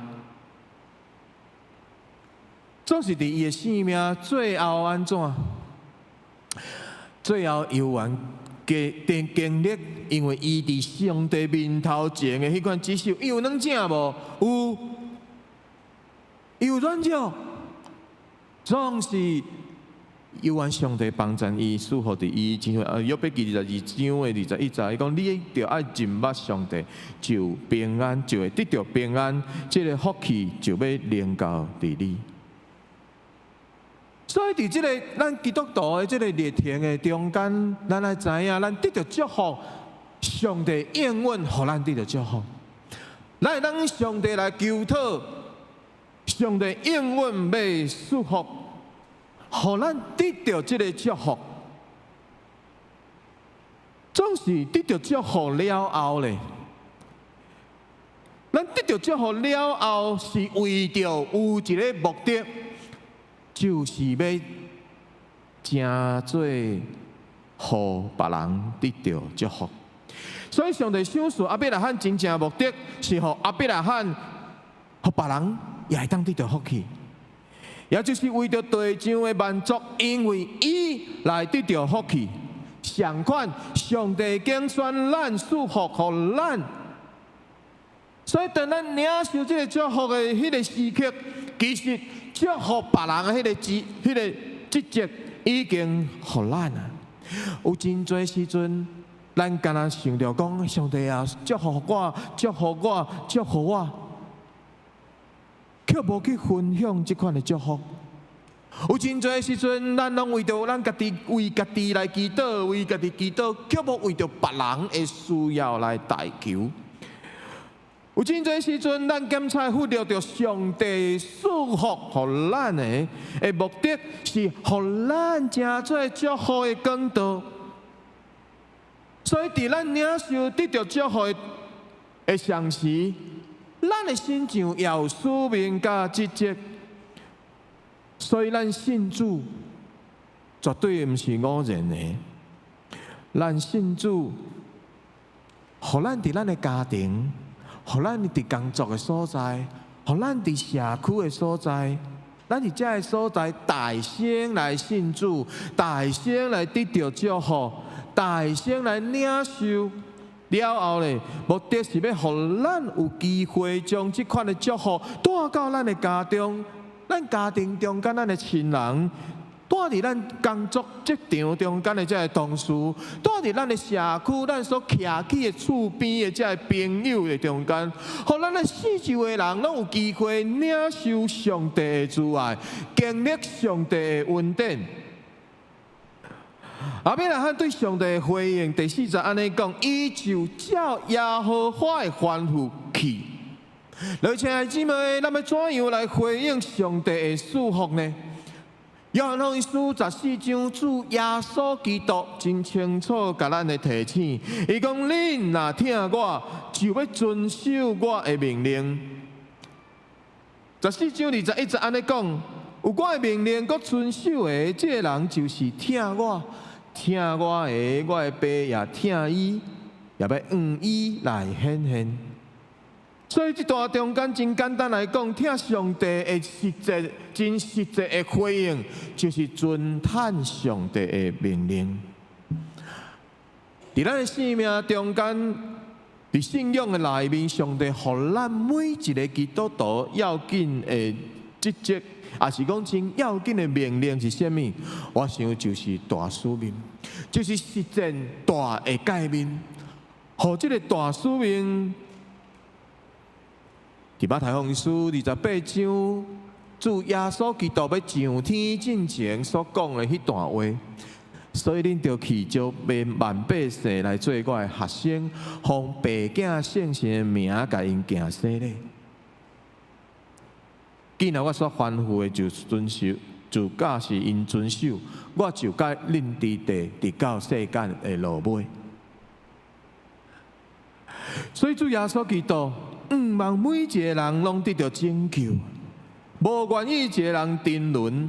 S8: 總是佇伊的生命最後按怎？最後猶原經經歷，因為伊佇上帝面頭前的彼款指示，伊有軟正無？有。伊有軟弱，總是猶原上帝幫贊伊，賜福佇伊。親像啊，約伯記22章的21節，伊講你著愛認捌上帝，就平安，就會得著平安，這个福氣就欲臨到佇你。所以佇這个咱基督徒的這个歷程的中間，咱愛知影，咱得著祝福，上帝應允，予咱得著祝福。咱會當上帝來求討。上帝應允欲賜福，予咱得著這个祝福，總是得著祝福了後咧，咱得著祝福了後，是為著有一个目的，就是欲成做予別人得著祝福。所以上帝賞賜亞伯拉罕真正目的是予亞伯拉罕，予別人也會當得著福氣，也就是為著地上的萬族，因為伊來得著福氣。相款，上帝揀選咱賜福予咱，所以當咱領受這个祝福的彼个時刻，其實祝福別人的彼个職責已經予咱啊。有真濟時陣，咱敢若想著講，上帝啊，祝福我，祝福我，祝福我。卻無去分享這款的祝福。有真濟時陣，咱攏為著咱家己，為家己來祈禱，為家己祈禱，卻無為著別人的需要來代求。有真濟時陣，咱檢查忽略著上帝賜福予咱的的目的，是予咱成做祝福的管道。所以，佇咱領受得著祝福的同時，咱的身上也有使命佮職責，所以咱信主絕對毋是偶然的。咱信主，予咱佇咱的家庭，予咱佇工作的所在，予咱佇社區的所在，咱佇這个所在大聲來信主，大聲來得著祝福，大聲來領受。了後咧，目的是欲予咱有機會將這款的祝福帶到咱的家中，咱家庭中間咱的親人，帶佇咱工作職場中間的這个同事，帶佇咱的社區，咱所徛起的厝邊的這个朋友的中間，予咱的四周的人攏有機會領受上帝的慈愛，經歷上帝的恩典。亞伯拉罕對上帝的回應，第四節按呢講，伊就照耶和華的吩咐去。來，親愛姊妹，咱欲怎樣來回應上帝的賜福呢？約翰福音書14章，主耶穌基督真清楚共咱的提醒，伊講：恁若疼我，就欲遵守我的命令。14章21節按呢講，有我的命令閣遵守的，這个人就是疼我。疼我的，我的爸也疼伊，也欲向伊來顯現。所以這段中間真簡單來講，疼上帝的實際、真實際的回應，就是遵趁上帝的命令。佇咱的生命中間，佇信仰的內面，上帝予咱每一个基督徒要緊的職責，抑是講真要緊的命令是啥物？我想就是大使命，就是實踐大的誡命。予這个大使命，佇馬太福音書28章主耶穌基督欲上天進前所講的彼段話，所以恁著去招萬百姓來做我的學生，奉父子聖神的名共𪜶行洗禮。既然我所吩咐的就遵守，就教示𪜶遵守，我就佮恁佇地，直到世間的落尾。所以主耶穌基督，向望每一個人攏得著拯救，無願意一個人沉淪。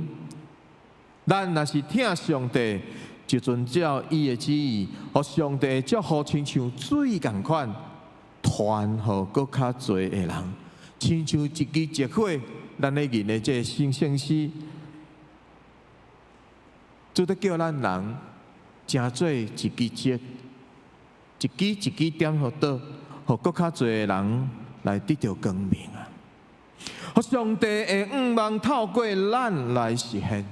S8: 咱若是疼上帝，就遵照伊的旨意，予上帝的祝福親像水仝款，傳予閣較濟的人，親像一支石火，咱咧吟的這个新聖詩，主咧叫咱人成做一支燭，一支一支點予倒，予閣較濟的人來得著光明啊！予上帝的向望透過咱來實現。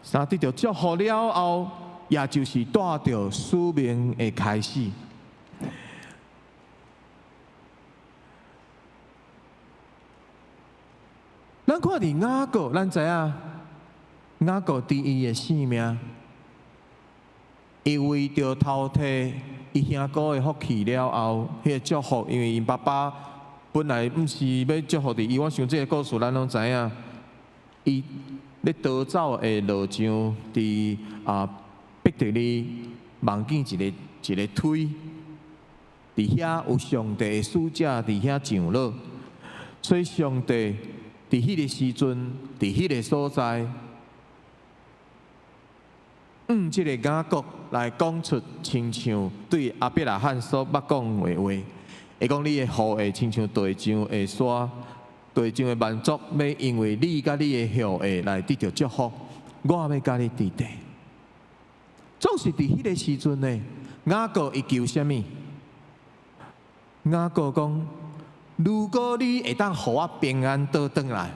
S8: 三得著祝福了後，也就是帶著使命的開始。咱看佇雅各，咱知影雅各佇伊的性命，伊為著偷提伊兄哥的福氣了後，彼個祝福，因為𪜶爸爸本來毋是欲祝福佇伊，我想這个故事咱攏知影，伊咧逃走的路上，佇伯特利望見一个一个推，佇遐有上帝的使者佇遐上落，所以上帝佇彼个時陣，佇彼个所在，用這个雅各來講出親像對亞伯拉罕所捌講的話，伊講你的後裔親像地上的沙，地上的萬族，欲因為你佮你的後裔來得著祝福，我欲佮你佇地。總是佇彼个時陣呢，雅各伊求啥物？雅各講：如果你會當予我平安倒轉來，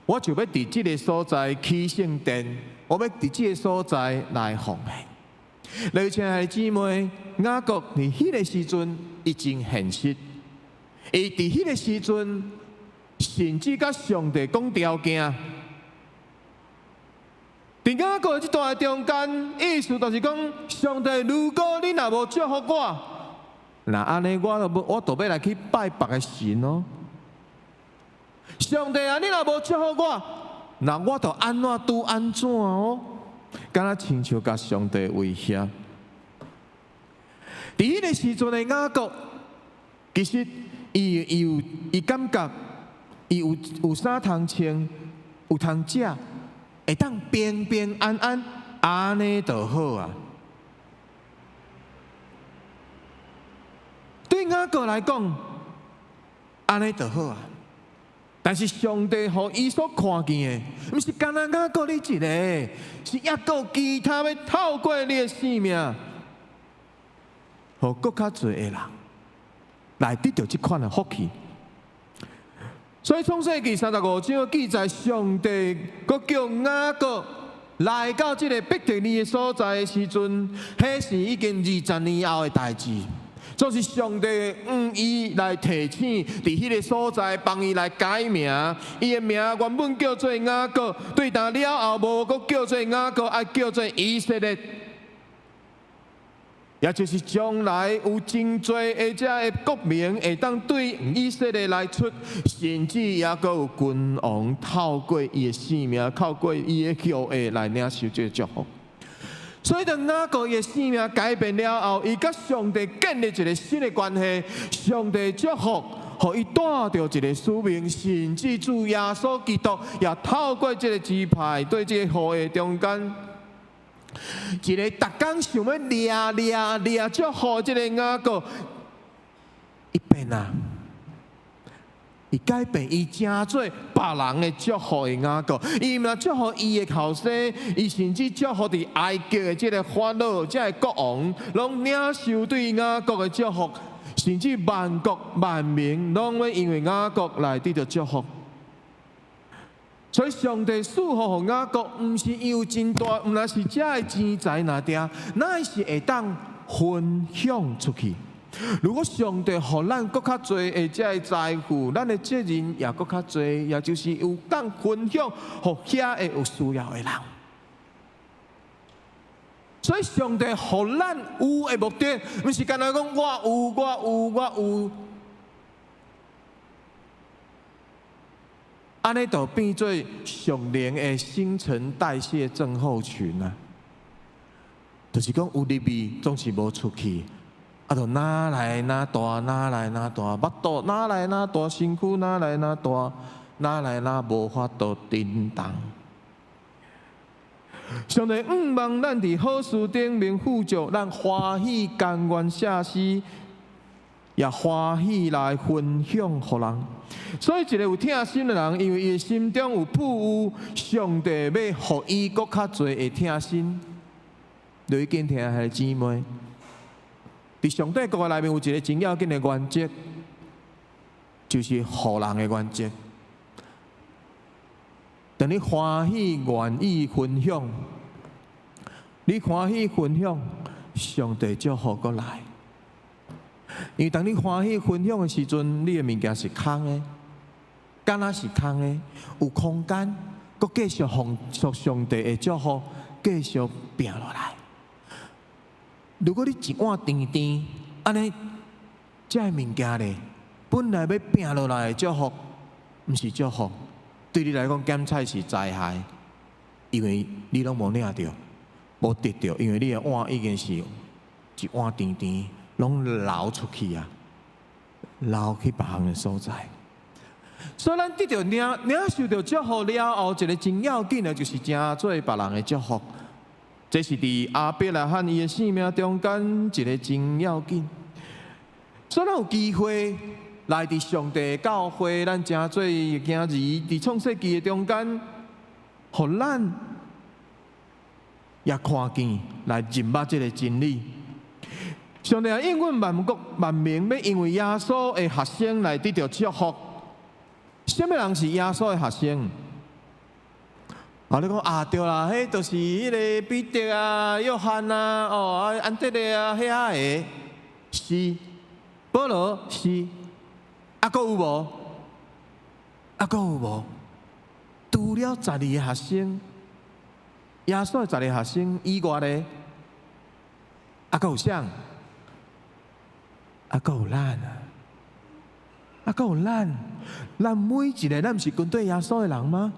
S8: 我就欲佇這个所在起聖殿，我欲佇這个所在來奉獻。來，親愛的姊妹，雅各佇彼个時陣伊真現實，伊佇彼个時陣甚至佮上帝講條件。佇雅各這段中間，意思就是講，上帝，如果你若無祝福我，那按呢，我就欲來去拜別个神哦。上帝啊，你若無祝福我，那我就按怎拄按怎哦，敢若親像共上帝威脅。佇彼个時陣的雅各，其實伊有伊感覺，伊有衫通穿，有通食，會當平平安安，按呢就好啊。對雅各來講，按呢就好啊。但是上帝予伊所看見的，毋是干焦雅各你一个，是猶閣其他欲透過你的性命，予閣較濟的人來得著這款的福氣。所以創世記35章記載，上帝閣叫雅各來到這个伯特利的所在的時陣，彼是已經20年後的代誌。就是上帝向伊來提醒，佇彼个所在幫伊來改名，伊的名原本叫做雅各，對當了後無閣叫做雅各，愛叫做以色列。也就是將來有真濟的這个國民會當對以色列來出，甚至猶閣有君王透過伊的性命，透過伊的後裔來領受這个祝福。所以當雅各伊的性命改變了後，伊佮上帝建立一个新的關係，上帝祝福，予伊帶著一个使命，甚至主耶穌基督也透過這个支派對這个後裔中間，一个逐工想欲掠掠掠祝福這个雅各，伊變啊。伊改變，伊成做別人的祝福的雅各，伊毋但祝福伊的後生，伊甚至祝福佇埃及的這个法老、這个國王，攏領受對雅各的祝福，甚至萬國萬民攏欲因為雅各來得著祝福。所以上帝賜福予雅各，毋是伊有真大，毋但是遮的錢財爾定，乃是會當分享出去。如果上帝予咱閣較濟的這个財富，咱的責任也閣較濟，也就是有當分享予遐个有需要的人。所以上帝予咱有的目的，毋是干焦講我有我有我有，按呢就變做屬靈的新陳代謝症候群啊！就是講有入去，總是無出去。啊，就哪來哪大，哪來哪大，腹肚哪來哪大，身軀哪來哪大，哪來哪無法度振動。上帝向望咱佇好事頂面富足，咱歡喜甘願捨施，也歡喜來分享予人。所以，一个有疼心的人，因為伊的心中有富有，上帝欲予伊閣較濟的疼心。你緊聽兄弟姊妹。佇上帝國內面有一个真要緊的原則，就是予人的原則。當你歡喜願意分享，你歡喜分享，上帝祝福閣來。因為當你歡喜分享的時陣，你的物件是空的，敢若是空的，有空間，閣繼續奉上帝的祝福，繼續拚落來。如果你一碗甜甜，按呢，這个物件咧，本來欲拚落來的祝福，毋是祝福，對你來講減菜是災害，因為你攏無領著，無得著，因為你的碗已經是一碗甜甜，攏流出去啊，流去別項的所在。所以咱得著領領受著祝福了後，一个真要緊的，就是成做別人的祝福。這是佇亞伯拉罕伊的生命中間一个真要緊。所以咱有機會來佇上帝教會，咱成做伊的囝兒，佇創世記的中間，予咱也看見來認捌這个真理。上帝也應允萬國萬民，欲因為耶穌的學生來得著祝福。啥物人是耶穌的學生？啊！你講啊，對啦，彼就是彼个彼得啊、約翰啊、哦啊安德烈啊，遐个是，保羅是，啊，閣有無？啊，閣有無？除了十二个學生，耶穌的十二个學生以外咧，啊，閣有啥？啊，閣有咱啊！啊，閣有咱，咱每一个，咱毋是跟綴耶穌的人嗎？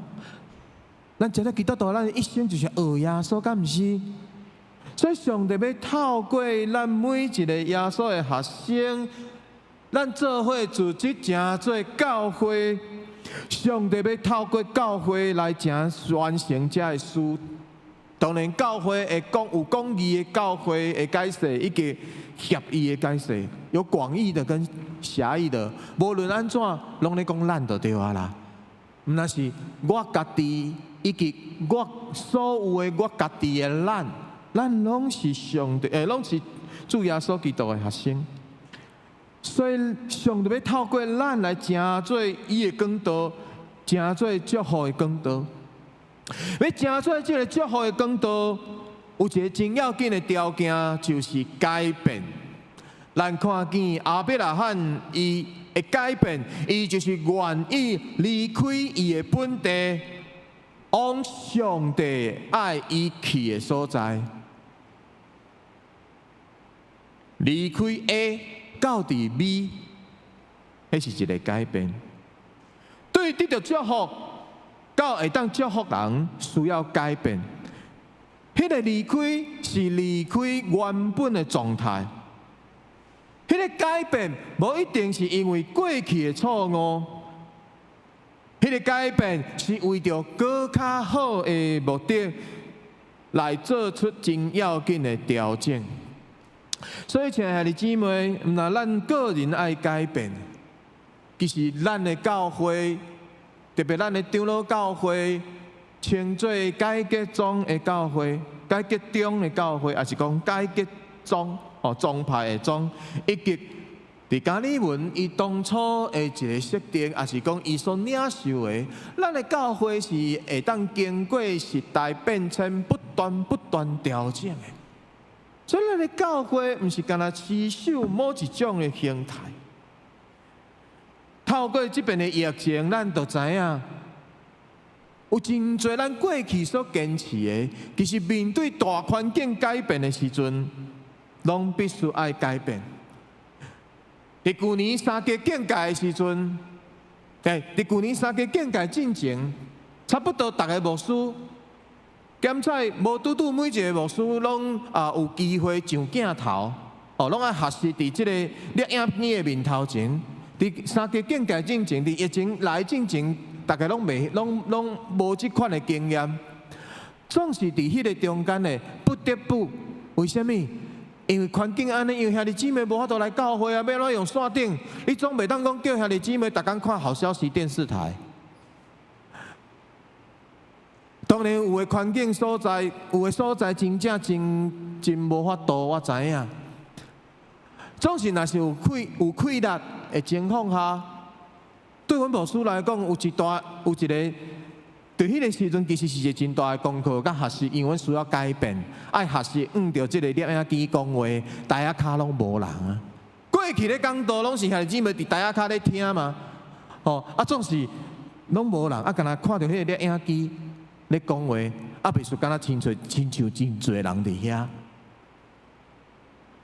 S8: 咱成做基督徒，咱一生就是學耶穌，敢毋是？所以上帝欲透過咱每一個耶穌的學生，咱做伙組織成做教會。上帝欲透過教會來成完成這个事。當然，教會會講有廣義的教會的解釋，以及狹義的解釋，有廣義的跟狹義的。無論按怎，攏咧講咱就對啊啦。毋但是我家己。以及我所有的我家己的咱，咱攏是上帝，攏是主耶穌基督的學生。所以上帝欲透過咱來成做伊的管道，成做祝福的管道。欲成做這个祝福的管道，有一个真要緊的條件，就是改變。咱看見亞伯拉罕伊的改變，伊就是願意離開伊的本地。往上帝愛伊去的所在，離開 A 到佇 B，彼是一个改變。對得著祝福到會當祝福人，需要改變。彼个離開是離開原本的狀態，彼个改變無一定是因為過去的錯誤。彼个改變是為著閣較好的目的來做出真要緊的調整。所以，親愛的姊妹，毋但咱個人愛改變，其實咱的教會，特別咱的長老教會，稱做改革宗的教會、改革中的教會，抑是講改革宗哦宗派的宗，以及佇加爾文，伊當初的一个設定，抑是講伊所領受的，咱的教會是會當經過時代變遷，不斷不斷調整的。所以咱的教會毋是干焦持守某一種的形態。透過這遍的疫情，咱就知影，有真濟咱過去所堅持的，其實面對大環境改變的時陣，攏必須愛改變。佇舊年三級警戒的時陣，佇舊年三級警戒進前，差不多逐个牧師，檢採無拄拄每一个牧師攏啊有機會上鏡頭，哦，攏愛學習佇這個攝影機的面頭前。佇三級警戒進前，佇疫情來進前，逐家攏袂，攏攏無這款的經驗，總是佇彼个中間的不得不，為啥物？因為環境按呢，因為兄弟姊妹無法度來教會啊，欲按怎用線頂？你總袂當講叫兄弟姊妹逐工看好消息電視台。當然有的環境所在，有的所在真正真真無法度，我知影。總是若是有氣力的情況下，對阮牧師來講，有一大有一个，佇彼个時陣其實是一個真大的功課佮學習，因為阮需要改變，愛學習向著這個攝影機講話，台仔跤攏無人啊。過去咧講道攏是兄弟姊妹佇台仔跤咧聽嘛，吼啊總是攏無人，啊干焦看著彼个攝影機咧講話，啊袂輸敢若親像親像真濟人佇遐。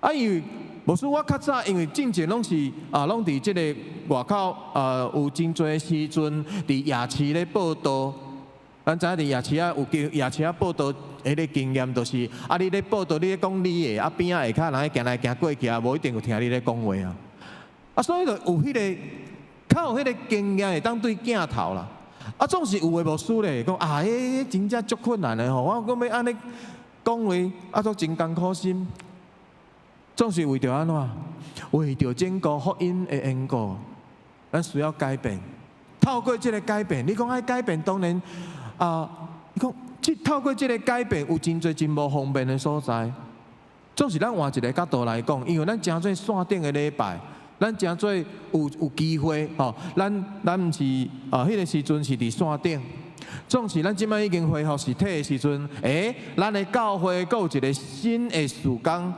S8: 啊，因為牧師我較早因為進前攏是啊，攏佇這个外口啊，有真濟時陣佇夜市咧報道。咱知影佇夜市仔有經夜市仔報道，彼个經驗就是啊，你咧報道，你咧講你的，啊邊仔下跤人咧行來行過去啊，無一定有聽你咧講話啊。啊，所以就有彼个較有彼个經驗會當對鏡頭啦。啊，總是有的牧師咧講啊，彼真正足困難的吼，我講欲按呢講話，啊，都真艱苦心。總是為著按怎？為著整個福音的緣故，咱需要改變。透過這个改變，你講愛改變，當然啊，你講這透過這个改變，有真濟真無方便的所在。總是咱換一个角度來講，因為咱誠濟線頂的禮拜，咱誠濟有有機會吼，咱咱毋是啊，彼个時陣是佇線頂。總是咱這擺已經恢復實體的時陣，咱的教會閣有一个新的事工。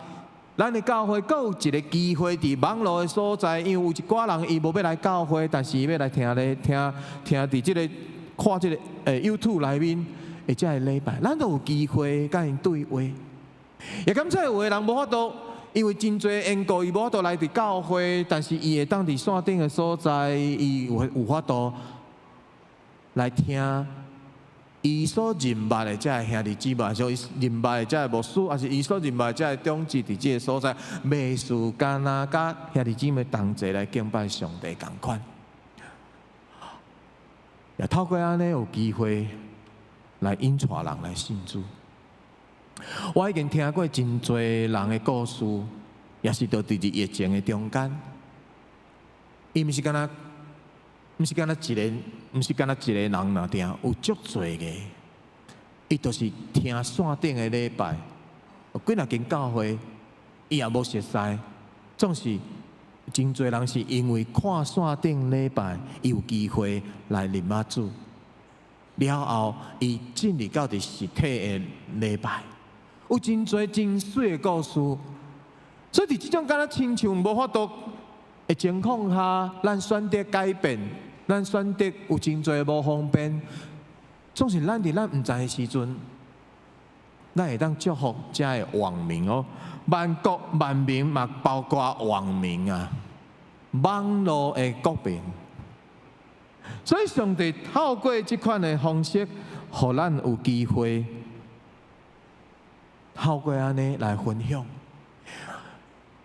S8: 咱的教會閣有一个機會，佇網路的所在，因為有一寡人伊無欲來教會，但是伊欲來聽咧聽聽佇這个看這个YouTube 內面的這个禮拜，咱都有機會佮𪜶對話。也感謝有的人無法度，因為真濟緣故，伊無法度來佇教會，但是伊會當佇線頂的所在，伊有有法度來聽。伊所認捌的這个兄弟姊妹，抑是伊認捌的這个牧師，抑是伊所認捌的這个長執佇這个所在，袂輸敢若佮兄弟姊妹同齊來敬拜上帝仝款。也透過按呢有機會來引帶人來信主。我已經聽過真濟人的故事，也是佇佇疫情的中間，伊毋是干焦。毋是干焦一个，毋是干焦一个人爾聽，有足濟个，伊就是聽線頂的禮拜，有幾若間教會，伊也無熟似，總是真濟人是因為看線頂禮拜，伊有機會來認捌主，了後伊進入到佇實體的禮拜，有真濟真媠的故事，所以佇這種敢若親像無法度的情況下，咱選擇改變，咱選擇有真濟無方便，總是咱佇咱毋知的時陣，咱會當祝福遮的網民哦，萬國萬民嘛，包括網民啊，網路的國民。所以上帝透過這款的方式，予咱有機會透過按呢來分享。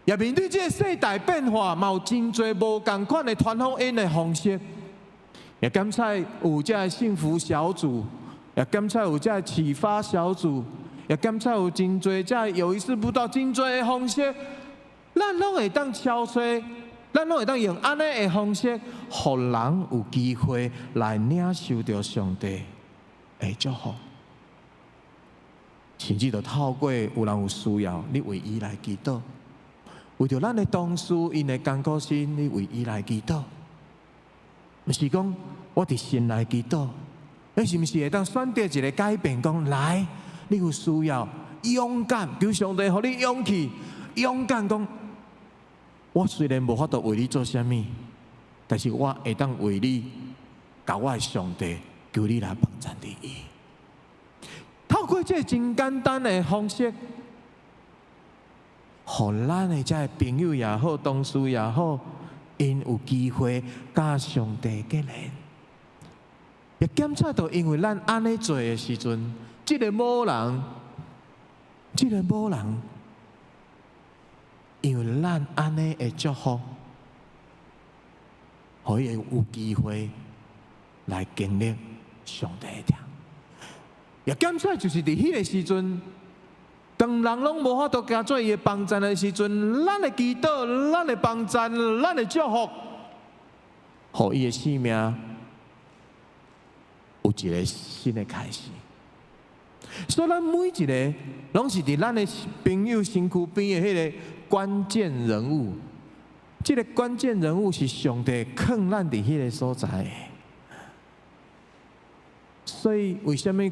S8: 也面對這个世代變化，嘛有真濟無仝款的傳福音的方式。也感謝有這个幸福小組，也感謝有這个啟發小組，也感謝有真濟這个有一事不到真濟的方式，咱攏會當敲催，咱攏會當用按呢的方式，予人有機會來領受著上帝的祝福，甚至就透過有人有需要，你為伊來祈禱。為著咱的同事，𪜶的艱苦心，你為伊來祈禱，毋是講我佇神內祈禱，你是毋是會當選擇一个改變？講來，你有需要，勇敢，求上帝予你勇氣，勇敢講。我雖然無法度為你做啥物，但是我會當為你，共我的上帝求你來幫贊佇伊。透過這個真簡單的方式，予咱的這个朋友也好，同事也好，𪜶有機會佮上帝結連。也檢測到，因為咱按呢做的時陣，這個某人，因為咱按呢的祝福，予伊有機會來經歷上帝的疼。也檢測就是佇彼个時陣，當人攏無法度行做伊的幫贊的時陣，咱的祈禱、咱的幫贊、咱的祝福，予伊的生命有一個新的開始。所以，咱每一個攏是佇咱的朋友身軀邊的彼個關鍵人物。這個關鍵人物是上帝囥咱佇彼个所在的。所以，為啥物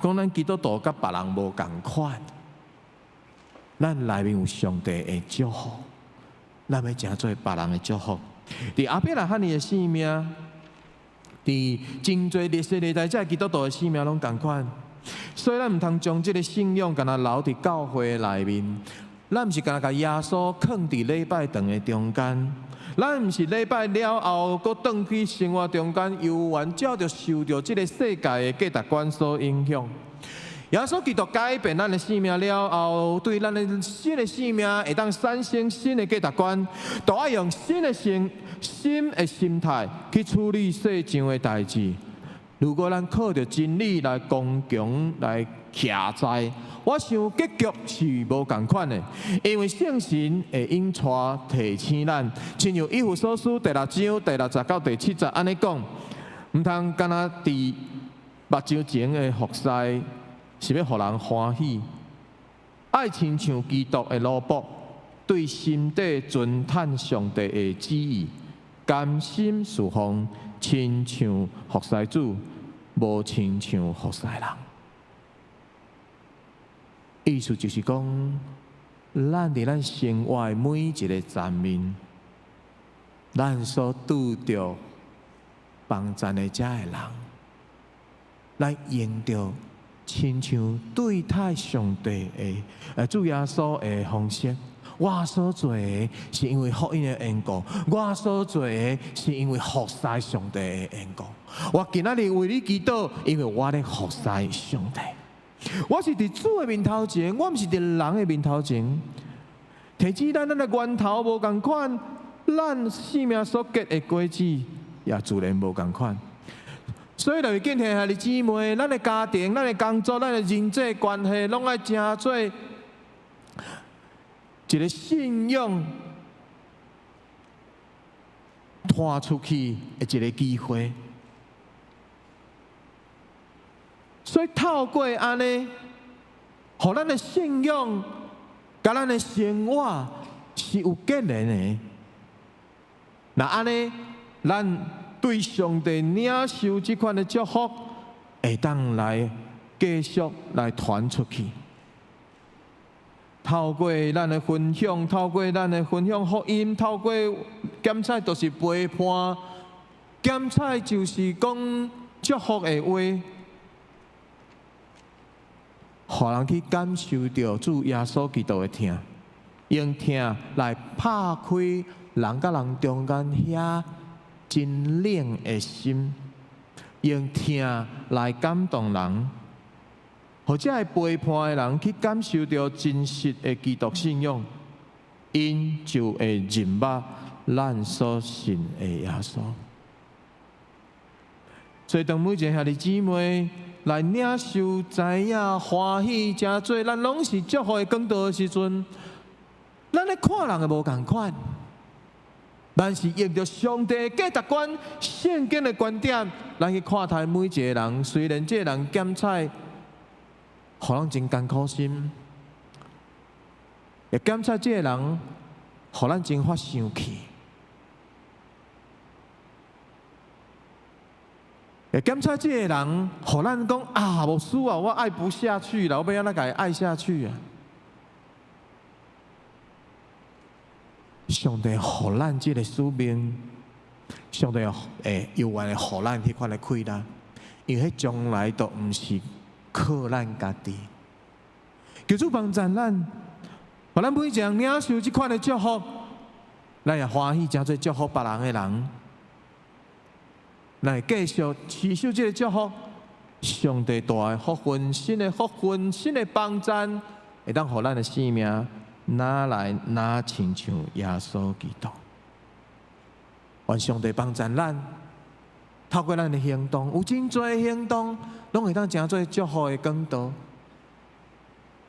S8: 講咱基督徒佮別人無仝款？咱內面有上帝的祝福，咱欲成做別人的祝福。佇亞伯拉罕的生命，佇真濟歷世歷代這基督徒的生命攏仝款。所以咱毋通將這个信仰干焦留佇教會內面，咱毋是干焦共耶穌囥佇禮拜堂的中間，咱毋是禮拜了後，閣轉去生活中間猶原照著受著這个世界的價值觀所影響。耶穌基督改變咱的生命了後，對咱的新的生命會當產生新的價值觀，都愛用新的心、新的心態去處理世上的代誌。如果咱靠著真理來剛強來徛在，我想結局是無仝款的，因為聖神會引帶提醒咱，親像以弗所書第六章第六節到第七節按呢講，毋通干焦佇目睭前的服侍是欲予人歡喜，愛親像基督的奴僕，對心底純嘆上帝的旨意，甘心事奉，親像服侍主，無親像服侍人。意思就是講，咱佇咱生活的每一个層面，咱所拄著幫贊的這个人，來用著親像對待上帝的主耶穌的方式。我所做的是因為福音的緣故，我所做的是因為服侍上帝的緣故。我今仔日為你祈禱，因為我咧服侍上帝。我是佇主的面頭前，我毋是佇人的面頭前。提醒咱，咱的源頭無仝款，咱生命所結的果子也自然無仝款。所以，來敬天兄弟姊妹，咱的家庭、咱的工作、咱的人際關係，攏愛成做一個信仰傳出去的一個機會。所以透過按呢，予咱的信仰佮咱的生活是有結連的。若按呢，咱對上帝領受這款的祝福，會當來繼續來傳出去。透過咱的分享，透過咱的分享福音，透過檢採就是陪伴，檢採就是講祝福的話，予人去感受著主耶穌基督的疼，用疼來拍開人佮人中間遐真冷的心，用疼來感動人。予這个背叛的人去感受著真實的基督信仰，𪜶就會認捌咱所信的耶穌。所以，當每一个兄弟姊妹來領受、知影、歡喜，成做咱攏是祝福的管道的時陣，咱咧看人的無仝款，咱是用著上帝的價值觀、聖經的觀點，咱去看待每一个人。雖然這个人檢採，予咱真艱苦心，會檢採這个人，予咱真發生氣。會檢查這個人，予咱講啊，牧師啊，我愛不下去啦，我欲按怎共伊愛下去啊？上帝予咱這個使命，上帝會猶原會予咱彼款的氣力，因為彼將來都毋是靠咱家己。求主幫助咱，予咱每一人領受這款的祝福，咱也歡喜成做祝福別人的人。來繼續持守這個祝福，上帝大的福分、新的福分、新的幫贊，會當予咱的生命若來若親像耶穌基督。願上帝幫贊咱，透過咱的行動，有真濟行動，攏會當成做祝福的管道。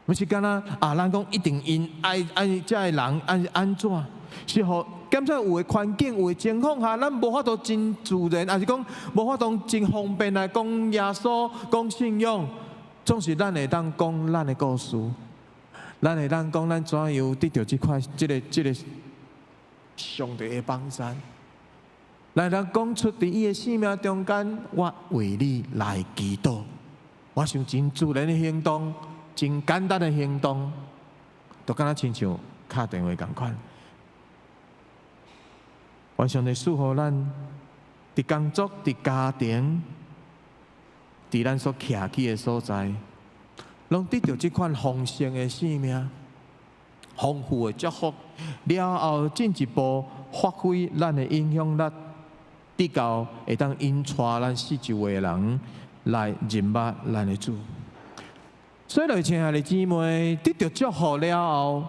S8: 毋是干焦啊，咱講一定𪜶愛愛這个人按按怎，是予檢查有的環境、有的情況下，咱無法度真自然，抑是講無法度真方便來講耶穌、講信仰，總是咱會當講咱的故事，咱會當講咱怎樣得著這塊、這个、這个上帝的幫贊，咱會當講出佇伊的生命中間，我為你來祈禱。我想真自然的行動，真簡單的行動，就敢若親像敲電話仝款。願上帝賜予咱佇工作、佇家庭、佇咱所徛起的所在，攏得著這款豐盛的生命、豐富的祝福，了後進一步發揮咱的影響力，直到會當引帶咱四周圍的人來認捌咱的主。所以，親愛的姊妹，得著祝福了後，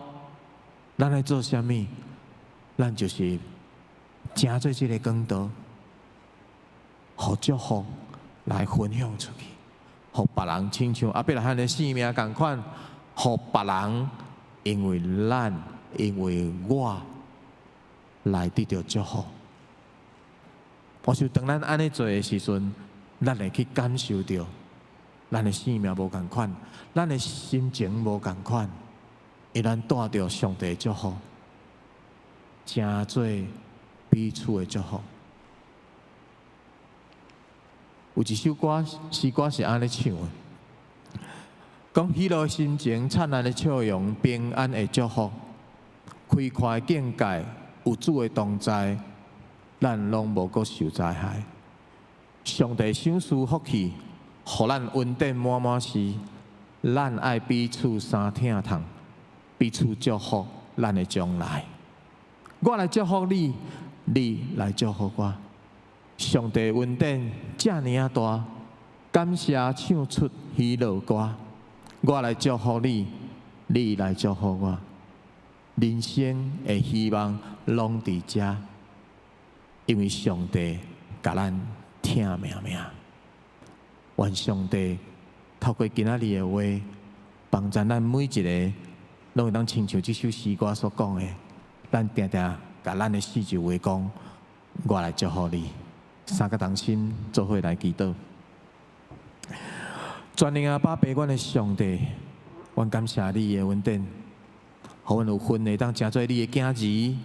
S8: 咱來做啥物？咱就是成做這个管道，予祝福來分享出去，予別人親像亞伯拉罕的生命仝款，予別人因為咱，因為我來得著祝福。我想當咱按呢做的時陣，咱會去感受著，咱的生命無仝款，咱的心情無仝款，因為咱帶著上帝的祝福，成做彼此的祝福。有一首歌，詩歌是按呢唱的，講喜樂心情、燦爛的笑容、平安的祝福、開闊的境界、有主的同在，咱攏無閣受災害。上帝賞賜福氣，予咱恩典滿滿時，咱愛彼此相疼痛，彼此祝福咱的將來。我來祝福你，你來祝福我。上帝恩典遮爾仔大，感謝唱出喜樂歌。我來祝福你，你來祝福我。人生的希望攏佇遮，因為上帝共咱疼命命。願上帝透過今仔日的話，幫助咱每一个，攏會當親像這首詩歌所講的，咱定定共咱的四周圍講，我來祝福你。三個同心做伙來祈禱。全能阿爸父，阮的上帝，阮感謝你的恩典，予阮有份會當成做你的囝兒，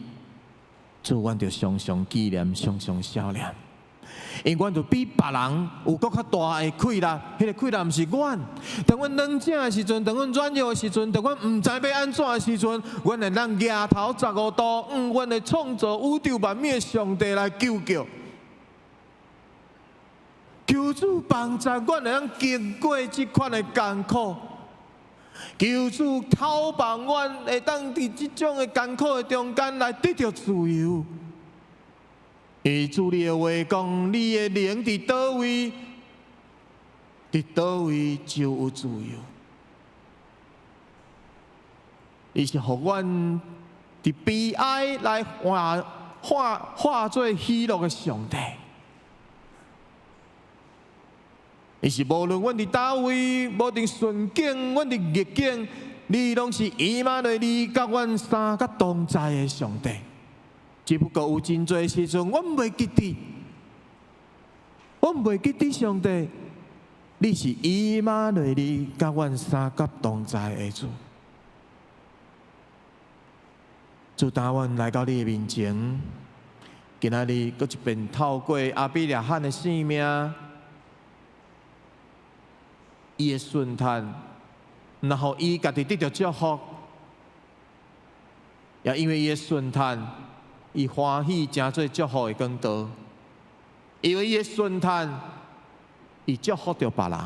S8: 主，阮著常常紀念，常常想念。因為阮就比別人有閣較大的氣力，彼个氣力毋是阮。當阮軟正的時陣，當阮軟弱的時陣，當阮毋知欲按怎的時陣，阮會當舉頭15度，向阮的創造宇宙萬物的上帝來求告。求主幫助阮會當經過這款的艱苦。求主透放阮會當佇這種的艱苦的中間來得著自由。因為主你的話講，你的靈佇佗位，佇佗位就有自由。伊是予阮佇悲哀來化化化做喜樂的上帝。伊是無論阮佇佗位，無論順境，阮佇逆境，你攏是以馬內利，佮阮三角同在的上帝。只不過有真濟時陣，阮袂記得，阮袂記得上帝，你是以馬內利，佮阮三角同在的主。主，當阮來到你的面前，今仔日閣一遍透過亞伯拉罕的生命。伊的順趁，然後伊家己得著祝福，也因為伊的順趁，伊歡喜成做祝福的管道。因為伊的順趁，伊祝福著別人，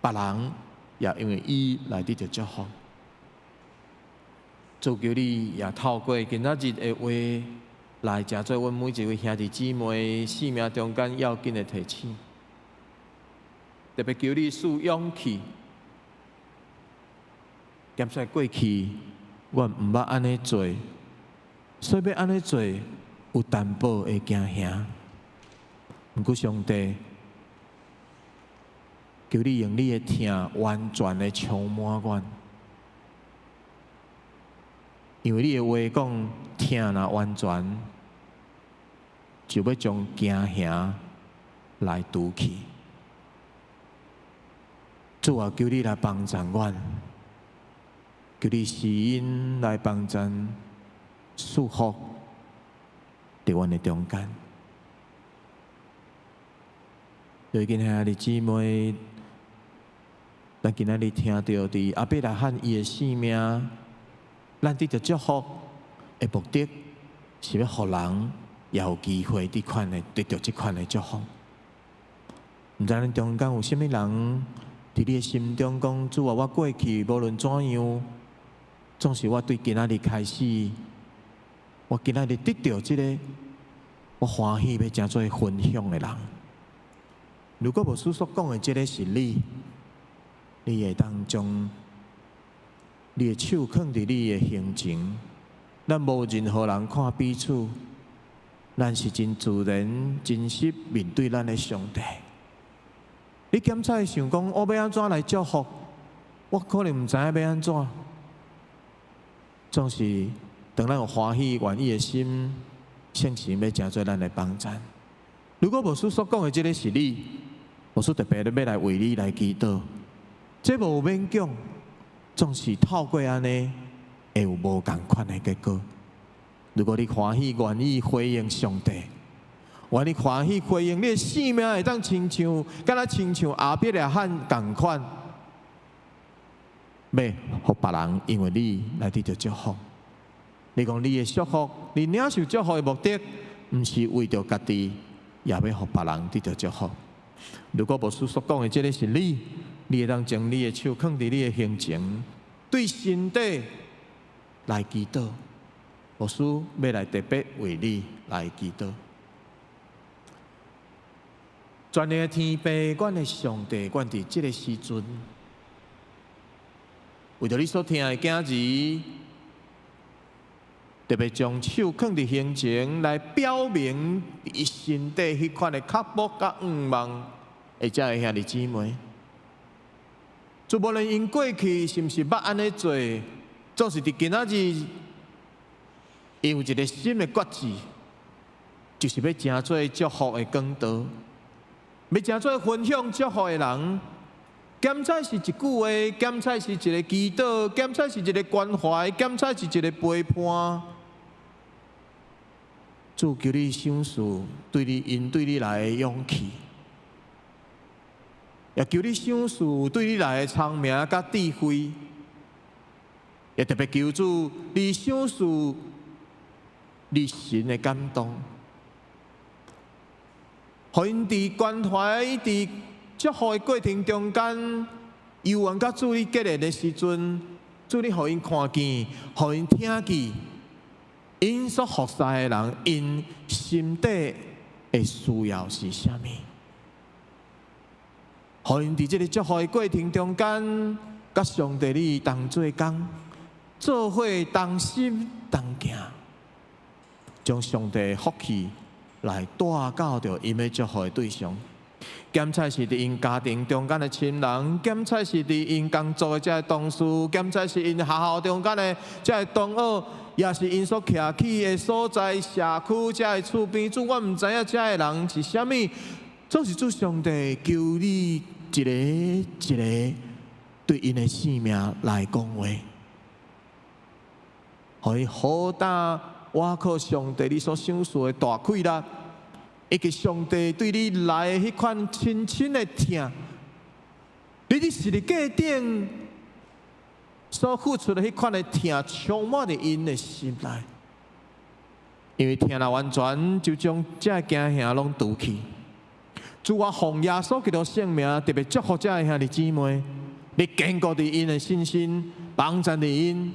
S8: 別人也因為伊來得著祝福。主求你也透過今仔日的話，來成做阮每一位兄弟姊妹生命中間要緊的提醒。特別求你賜勇氣，檢視過去，阮毋捌按呢做，所以欲按呢做有淡薄會驚嚇。毋過上帝，求你用你的疼完全的充滿阮，因為你的話講疼若完全，就欲將驚嚇來除去。主啊，求你來幫助阮，求你施恩來幫助祝福佇阮的中間。最近兄弟姊妹，咱今仔日聽著佇亞伯拉罕伊的生命，咱得著祝福的目的，是欲予人也有機會這款的得著這款的祝福。毋知咱中間有啥物人？佇你的心中講，主啊，我過去無論怎樣，總是我對今仔日開始，我今仔日得著這个，我歡喜欲成做分享的人。如果牧師所講的這个是你，你會當將你的手囥佇你的胸前，咱無任何人看彼此，咱是真自然、真實面對咱的上帝。你檢查想講，我欲按怎來祝福？我可能毋知影欲按怎。總是當咱有歡喜願意的心，聖神欲成做咱的幫贊。如果牧師所講的這个是你，牧師特別欲來為你來祈禱。這無勉強，總是透過按呢，會有無仝款的結果。如果你歡喜願意回應上帝，願意歡喜回應你的生命，會當親像，敢若親像亞伯拉罕仝款，欲予別人因為你來得著祝福。你講你的祝福，你領受祝福的目的，毋是為著家己，也欲予別人得著祝福。如果牧師所講的這个是你，你會當將你的手囥佇你的胸前，對心底來祈禱。牧師欲來特別為你來祈禱。全能的天父，阮的上帝，阮佇這个時陣，為著你所疼的囝兒，特別將手囥佇胸前來表明伊心底彼款的渴慕佮向望，的遮个兄弟姊妹，就無論𪜶過去是毋是捌按呢做，總是佇今仔日，𪜶有一个新的決志，就是欲成做祝福的管道。欲成做分享祝福的人，檢採是一句話，檢採是一个祈禱，檢採是一个關懷，檢採是一个陪伴。主求你賞賜對你𪜶對你來的勇氣，也求你賞賜對你來的聰明佮智慧，也特別求主你賞賜你神的感動。予𪜶佇關懷、佇祝福的過程中間，猶原佮主你結連的時陣，主你予𪜶看見，予𪜶聽見，𪜶所服侍的人，𪜶心底的需要是啥物？予𪜶佇這个祝福的過程中間，佮上帝你同做工，做伙同心同行，將上帝的福氣來帶到著𪜶欲祝福的對象。檢採是佇𪜶家庭中間的親人，檢採是佇𪜶工作的這个同事，檢採是𪜶學校中間的這个同學，也是𪜶所徛起的所在社區這个厝邊。主，我毋知影這个人是啥物，總是主上帝求你一个一个對𪜶的生命來講話，予伊好膽倚靠上帝你所賞賜的大氣力。以及上帝對你來的彼款深深的疼，你佇十字架頂所付出的彼款的疼，充滿佇𪜶的心內。因為疼若完全，就將這个驚嚇攏除去。主啊，奉耶穌基督聖名，特別祝福這个兄弟姊妹，你堅固佇𪜶的信心，幫助佇𪜶，予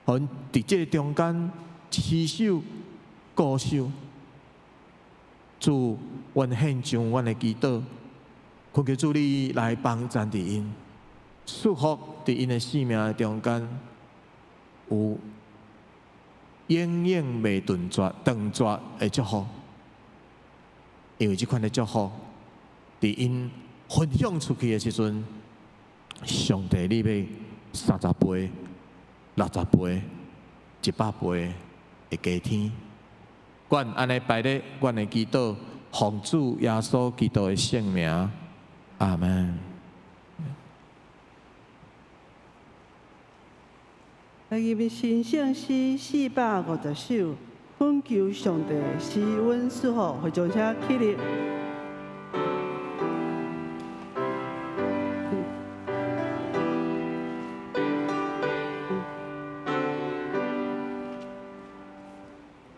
S8: 𪜶佇這个中間持守、固守。主，阮獻上阮的祈禱，懇求主你來幫助佇𪜶，賜福佇𪜶的生命的中間有永遠袂斷絕、斷絕的祝福，因為這款的祝福，佇𪜶分享出去的時陣，上帝你欲30倍、60倍、100倍會加添。阮按呢擺咧，阮的祈禱，奉主耶穌基督的聖名，阿門。
S7: 來入神聖詩450首，懇求上帝施阮賜福，會眾請起立。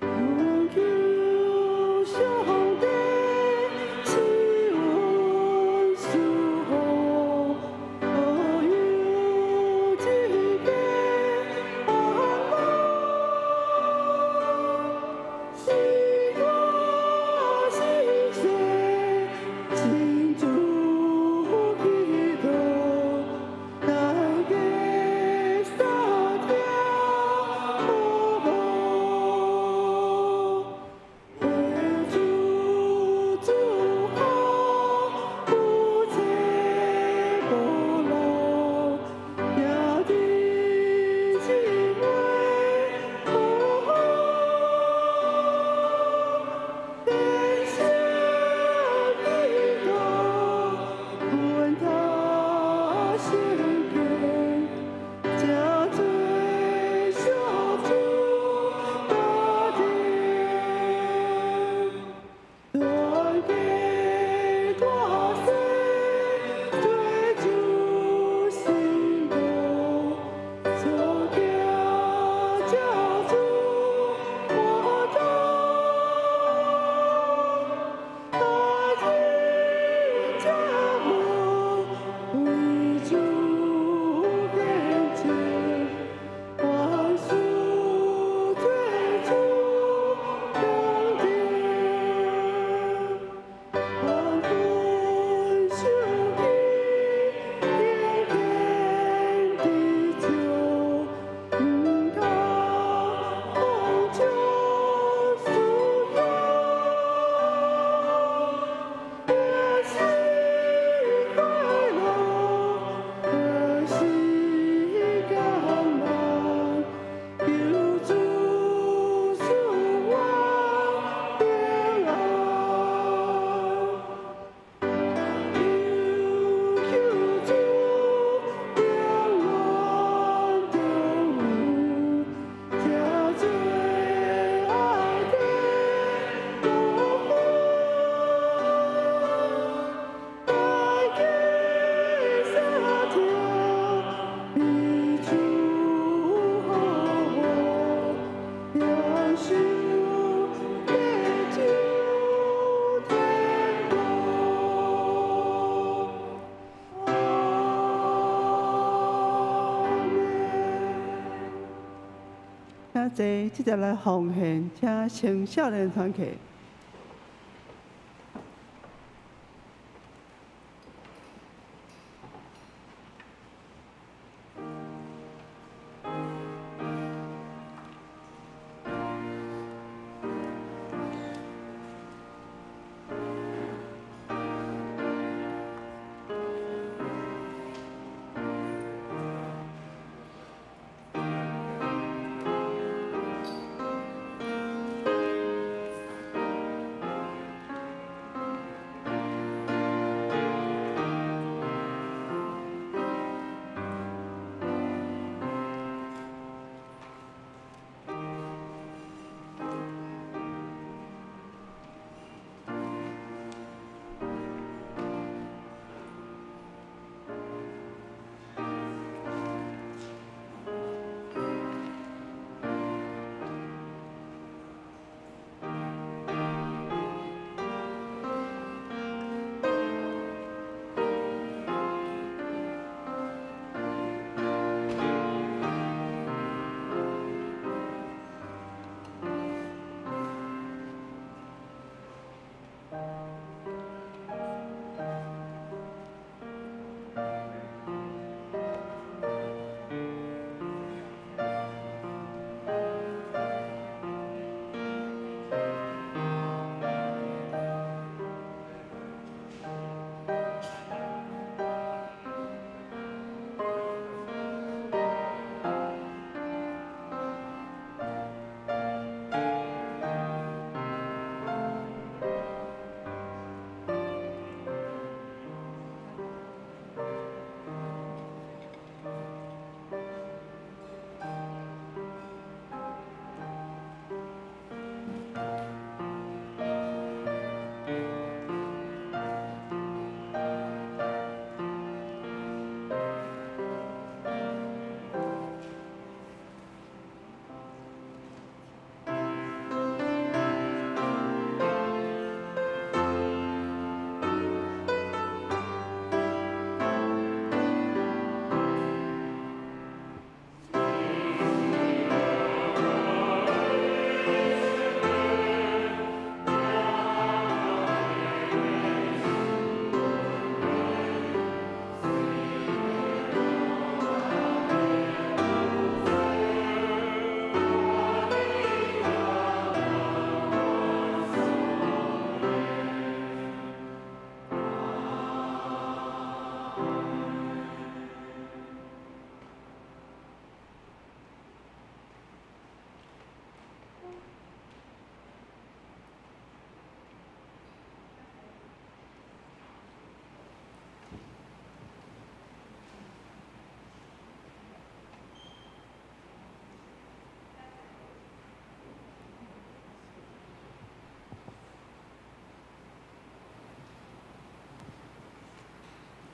S7: 懇求上帝賜阮賜福，保佑這家安樂，是大是小，真主祈禱，大家三聽好無？為主祝福，有切無路，兄弟姊妹好好，連聲祈禱，阮頭先見，這做小主家庭。大家大細做主信徒，做行這主活動，大天這無為主見證，萬事做主當定。萬分受記，天天地久，毋通放笑輸贏。也是快樂，也是艱難，求主賜我平安。求主平安中有，這最愛的祝福，大家三聽，彼此好和，享受得救天國。阿們。請坐，這個來奉獻，請青少年團契。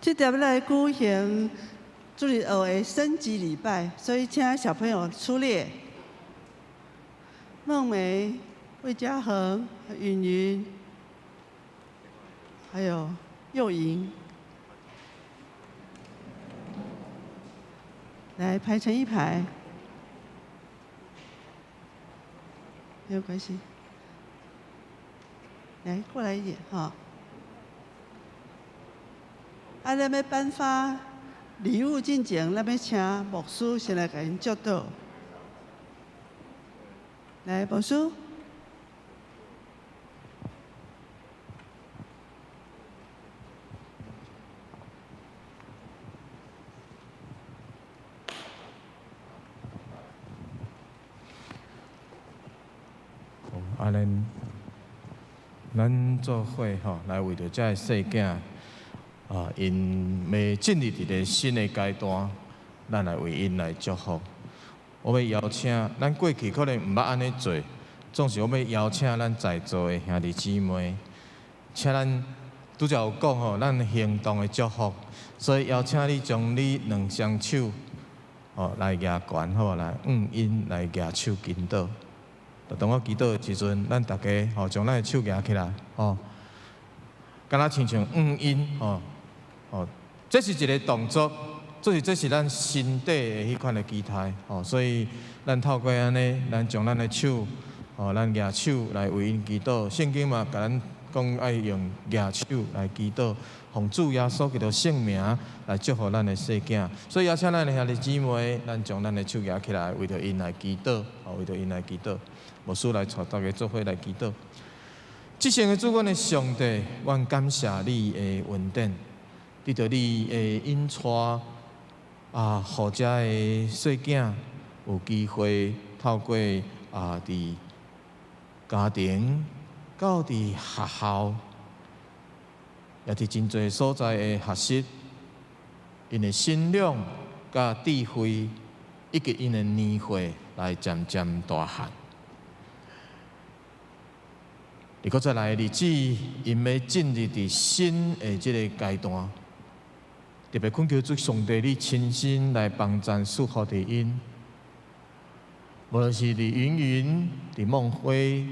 S7: 這條欲來舉行主日學的升級禮拜，所以請小朋友出列。孟梅、魏家恆、雲雲，還有幼瑩，來排成一排，沒有關係。來，過來一點哈。啊，咱欲頒發禮物進前，咱欲請牧師先來共𪜶祝禱。來，牧師。
S8: 啊，咱做伙吼，來為著這个細囝啊，𪜶欲進入一個新的階段，咱來為𪜶來祝福。我欲邀請，咱過去可能毋捌按呢做，總是我欲邀請咱在座的兄弟姊妹，請咱拄才有講吼，咱行動的祝福，所以邀請你將你兩雙手吼來舉懸好無？來，向𪜶來舉手祈禱。當我祈禱的時陣，咱逐家吼將咱的手舉起來吼，敢若親像向𪜶吼吼，這是一個動作，這是咱身體的彼款的姿態吼，所以咱透過按呢，咱將咱的手吼，咱舉手來為𪜶祈禱。聖經嘛，共咱講愛用舉手來祈禱，奉主耶穌基督聖名來祝福咱的細囝。所以邀請咱的兄弟姊妹，咱將咱的手舉起來，為著𪜶來祈禱，吼，為著𪜶來祈禱。牧師來帶大家做伙來祈禱。至聖的主，阮的上帝，阮感謝你的恩典，得著你的引帶啊，予遮的細囝有機會透過啊，佇家庭到佇學校，也佇真濟所在的學習，𪜶的信仰佮智慧，以及𪜶的年歲來漸漸大漢。伫閣再來的日子，𪜶欲進入佇新的這个階段，特別懇求主上帝，你親身來幫贊祝福佇𪜶，無論是佇雲雲、佇夢輝、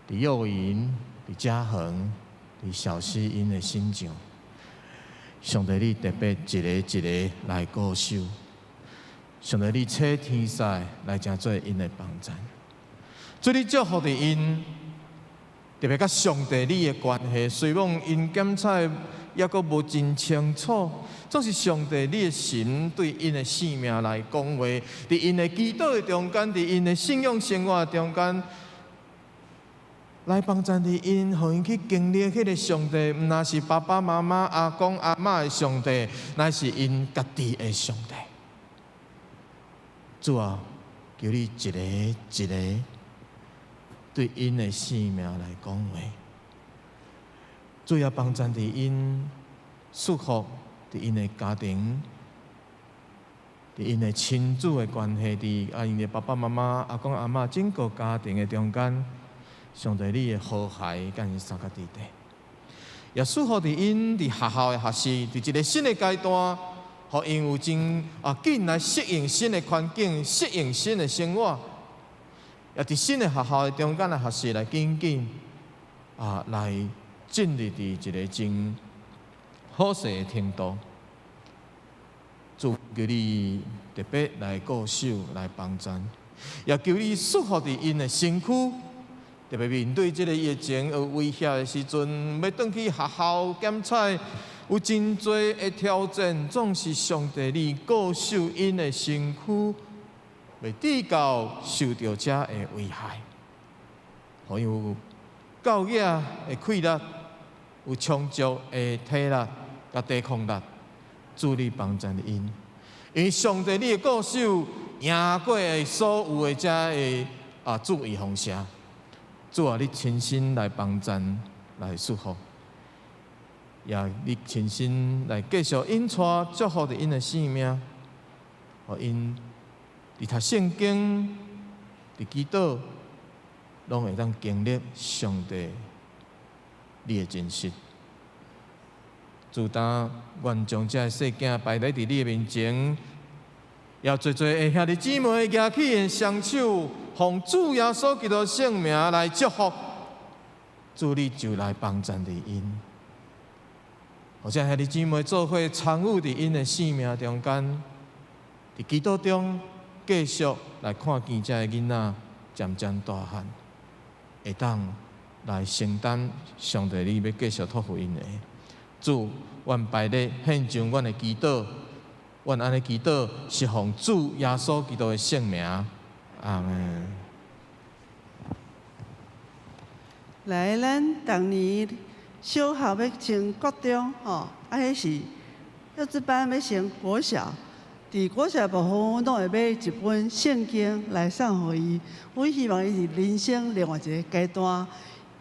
S8: 佇幼瑩、佇嘉恆、佇小溪𪜶的身上，上帝你特別一个一个來顧守，上帝你差天使來成做𪜶的幫贊，主你祝福佇𪜶。特別佮上帝你的關係，雖罔𪜶檢查猶閣無真清楚，總是上帝你的神對𪜶的性命來講話，佇𪜶的祈禱的中間，佇𪜶的信仰生活的中間，來幫贊佇𪜶，予𪜶去經歷彼个上帝，毋但是爸爸媽媽、阿公阿嬤的上帝，乃是𪜶家己的上帝。主啊，求你一个一个對𪜶的性命來講話，主也幫贊佇𪜶祝福，佇𪜶的家庭，佇𪜶的親子的關係，佇啊𪜶的爸爸媽媽、阿公阿嬤整個家庭的中間，上帝你的和諧佮𪜶相佮佇底，也祝福佇𪜶佇學校的學習，佇一個新的階段，予𪜶有真啊緊來適應新的環境，適應新的生活。也佇新的學校的中間來學習，來緊緊啊，來進入佇一個真好勢的程度。主求你特別來顧守，來幫贊，也求你祝福佇𪜶的身軀，特別面對這个疫情有威脅的時陣，欲轉去學校檢採，有真濟的挑戰，總是上帝你顧守𪜶的身軀。袂至到受著這的危害，予𪜶有夠額的氣力，有充足的體力佮抵抗力，主你幫贊𪜶，因為上帝你的顧守贏過所有的這的啊注意風聲，主啊，你親身來幫贊來祝福，也你親身來繼續引帶祝福著𪜶的性命，予𪜶。佇讀聖經、佇祈禱，攏會當經歷上帝你的真實。主当愿将這个細囝擺佇你的面前，也濟濟的兄弟姊妹舉起的雙手，奉主耶穌基督聖名來祝福。主你就來幫贊佇𪜶，予這兄弟姊妹做伙參與佇𪜶的生命中間，佇祈禱中繼續來看見這个囡仔漸漸大漢，會當來承擔上帝你欲繼續託付𪜶的。主，阮拜你獻上阮的祈禱，阮按呢祈禱是奉主耶穌基督的聖名，阿們。
S7: 來，咱逐年小學欲升國中，吼，啊，彼是幼稚班欲升國小，佇國小部分，阮攏會買一本聖經來送予伊。阮希望伊佇人生另外一个階段，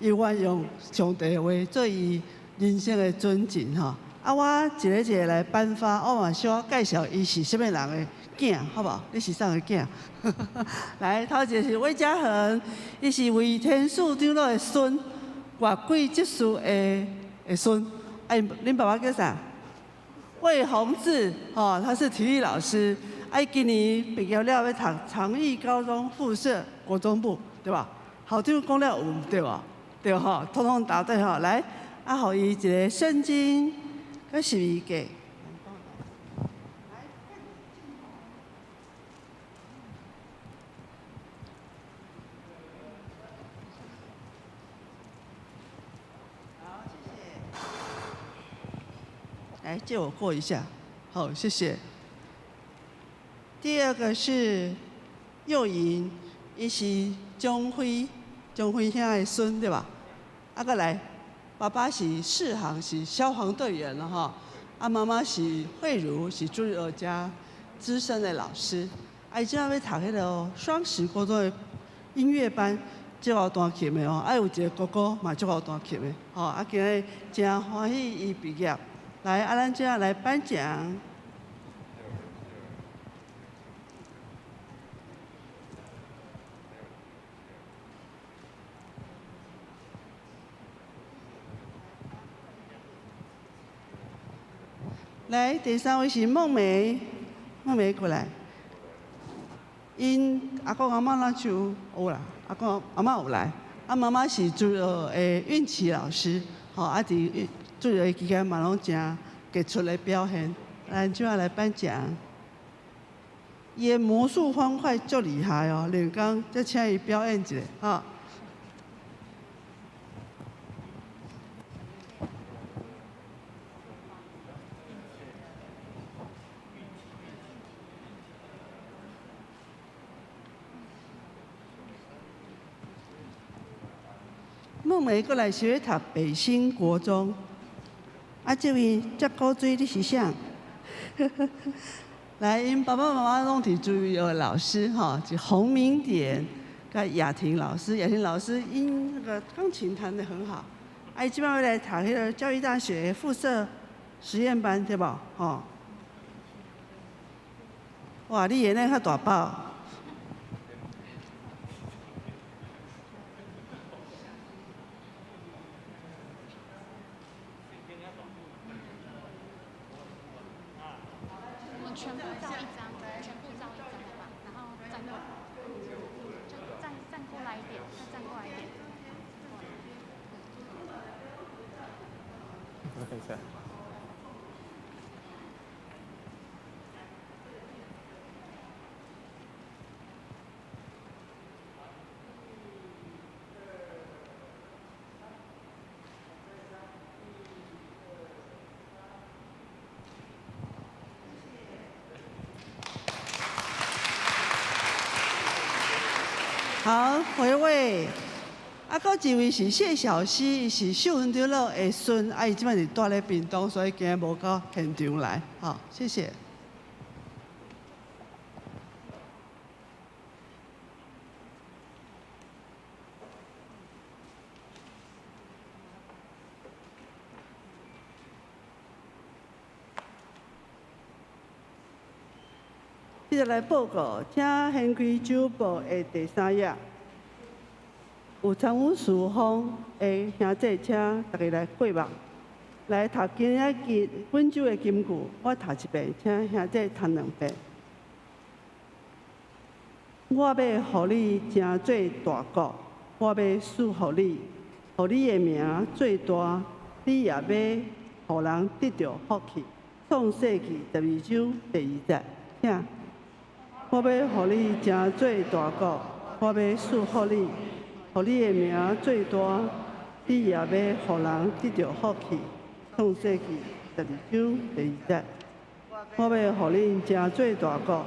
S7: 伊願用上帝的話做伊人生的準繩，吼。啊，我一个一个來頒發，我嘛小可介紹伊是啥物人的囝，好無？你是啥个囝？來，頭一个是魏家恆，伊是魏天賜長老的孫，外貴執事的孫。哎，恁爸爸叫啥？魏宏志，吼，他是體育老師。啊，今年畢業了，欲讀長益高中附設國中部，對吧？校長講了有毋對無？對吼，統統答對吼。來，啊，予伊一个聖經。佮十字架。好，謝謝。來，借我過一下。好，謝謝。第二個是幼瑩，伊是張輝，張輝兄的孫，對吧？啊，閣來。爸爸是四行，是消防隊員了哈。啊，媽媽是慧茹，是主日學家資深的老師。啊，伊這欲讀彼个雙十國中的音樂班，足𠢕彈琴的哦。啊，有一个哥哥嘛足𠢕彈琴的，吼。啊，今日真歡喜伊畢業。來，啊，咱這來頒獎。來，第三位是孟梅，孟梅過來。𪜶阿公阿嬤若像有啦，阿公阿嬤有來，啊媽媽是主日學的韻琪老師，吼啊佇主日學期間嘛攏誠傑出的表現，咱這擺來頒獎。伊的魔術方塊足厲害哦，連講再請伊表演一下，吼。孟梅過來是欲讀北新國中，啊，這位遮古錐你是啥？來，𪜶爸爸媽媽攏佇主日學的老師吼，是洪明典佮雅婷老師。雅婷老師𪜶那個鋼琴彈得很好，啊，伊這擺欲來讀彼个教育大學附設實驗班，對無？吼。哇，你的那較大包。
S9: 全部照一張，全部照一張，好吧？然後站過，就站站過來一點，再站過來一點。
S8: 我看一下。
S7: 好，回位。啊，閣一位是謝小溪，伊是秀雲長老的孫，啊，伊這擺是蹛咧屏東，所以今日無到現場來。好，謝謝。接著來報告，請掀開周報的第三頁，有參與事奉的兄弟，請大家來過目。來讀今仔日本週的金句，我讀一遍，請兄弟讀兩遍。我欲予你成做大國，我欲賜福你，予你的名做大，你也欲予人得著福氣。創世記十二章第二節，請。我欲予你成做大國，我欲賜福你，予你的名做大，你也欲予人得著福氣。創世記十二章第二節，我欲予你成做大國，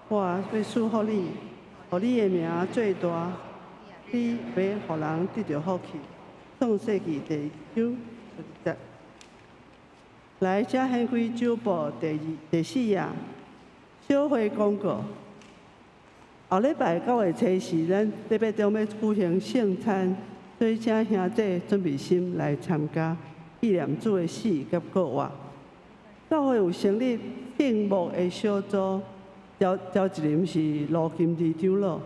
S7: 我欲賜福你，予你的名做大，你欲予人得著福氣。創世記第二章第二節。來，請掀開周報第二、第四頁，小會廣告。後禮拜九月初四，咱禮拜中欲舉行聖餐，所以請兄弟準備心來參加紀念主的死佮復活。教會有成立聘牧的小組，召召集人是盧金娣長老。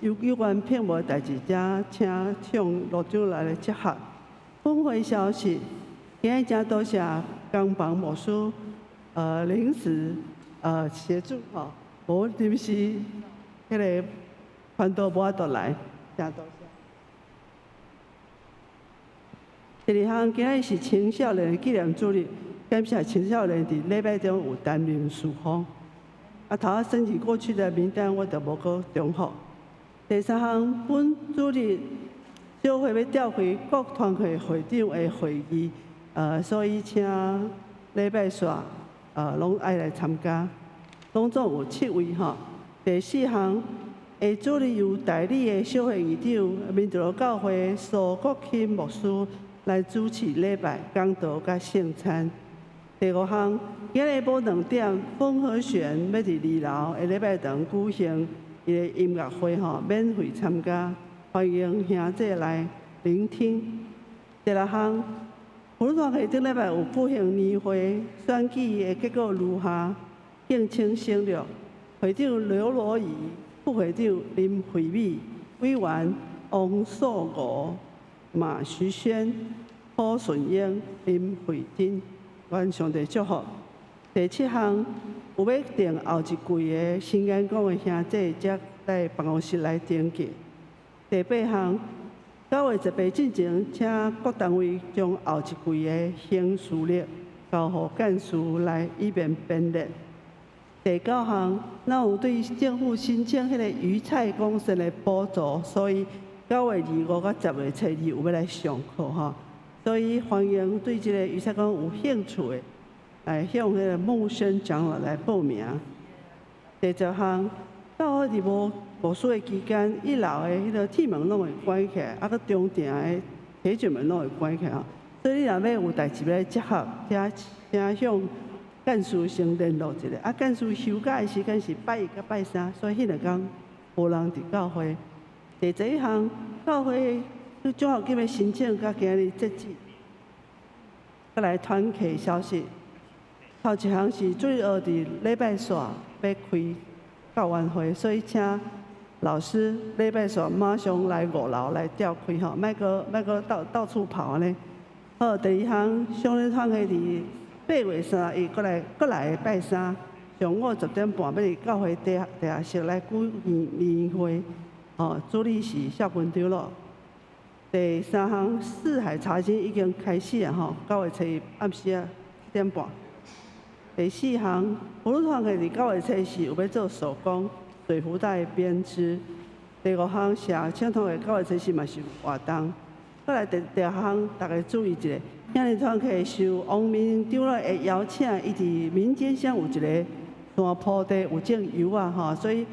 S7: 有關聘牧的代誌，請請向盧長老來集合。分會消息，今日真多謝江邦牧師，臨時協助吼，無臨時彼个傳道無法度來，真多謝。第二項，今日是青少年的紀念主日，感謝青少年佇禮拜中有擔任事奉。啊，頭仔審議過去的名單，我就無閣重複。第三項，本主日小會欲召開各團體會長的會議，所以請禮拜四，攏愛來參加，攏總有七位吼。第四項，下主日由代理的小會議長民族教會蘇國钦牧師來主持禮拜、講道佮聖餐。第五項，今日下晡2點，風和弦欲佇二樓的禮拜堂舉行伊的音樂會吼，免費參加，歡迎兄弟來聆聽。第六項，婦女團契頂禮拜有舉行年會，選舉的結果如下，敬請省略。會長劉羅儀，副會長林惠美，委員王素娥、馬徐軒、柯順英、林慧珍，願上帝祝福。第七項，有欲訂後一季的新眼光的兄弟，才來辦公室來登記。第八項，9月18進前，請各單位將後一季的行事曆交予幹事來，以便編列。第九項，咱有對政府申請彼個魚菜共生的補助，所以9月25佮10月初二有欲來上課吼，所以歡迎對這個魚菜共有興趣的，來向彼個牧師長老來報名。第十項，教會佇無牧師的期間，一樓的彼個鐵門攏會關起來，啊，閣中庭的鐵捲門攏會關起來吼。所以你若欲有代誌欲來集合，請請向幹事先聯絡一下。啊，幹事休假的時間是拜一佮拜三，所以彼兩工無人佇教會。第十一項，教會獎學金的申請佮今日截止。閣來團契消息，頭一項是主日學佇禮拜四欲開教員會，所以請老師禮拜四馬上來五樓來召開吼，莫閣莫閣到到處跑按呢。好，第二項，少年團契佇8月31，閣來閣來拜三，上午10點半欲佇教會地下室來舉行年會，吼，主理是蕭軍長老。第三項，四海查經已經開始啊！吼，9月初一暗時仔7點半。第四項，婦女團契佇9月初四有欲做手工水壺袋編織。第五項，社青團契9月初四嘛是有活動。閣來第六項，大家注意一下，兄弟團契受王明長老的邀請，伊佇民間鄉有一个山坡地有種柚仔吼，所以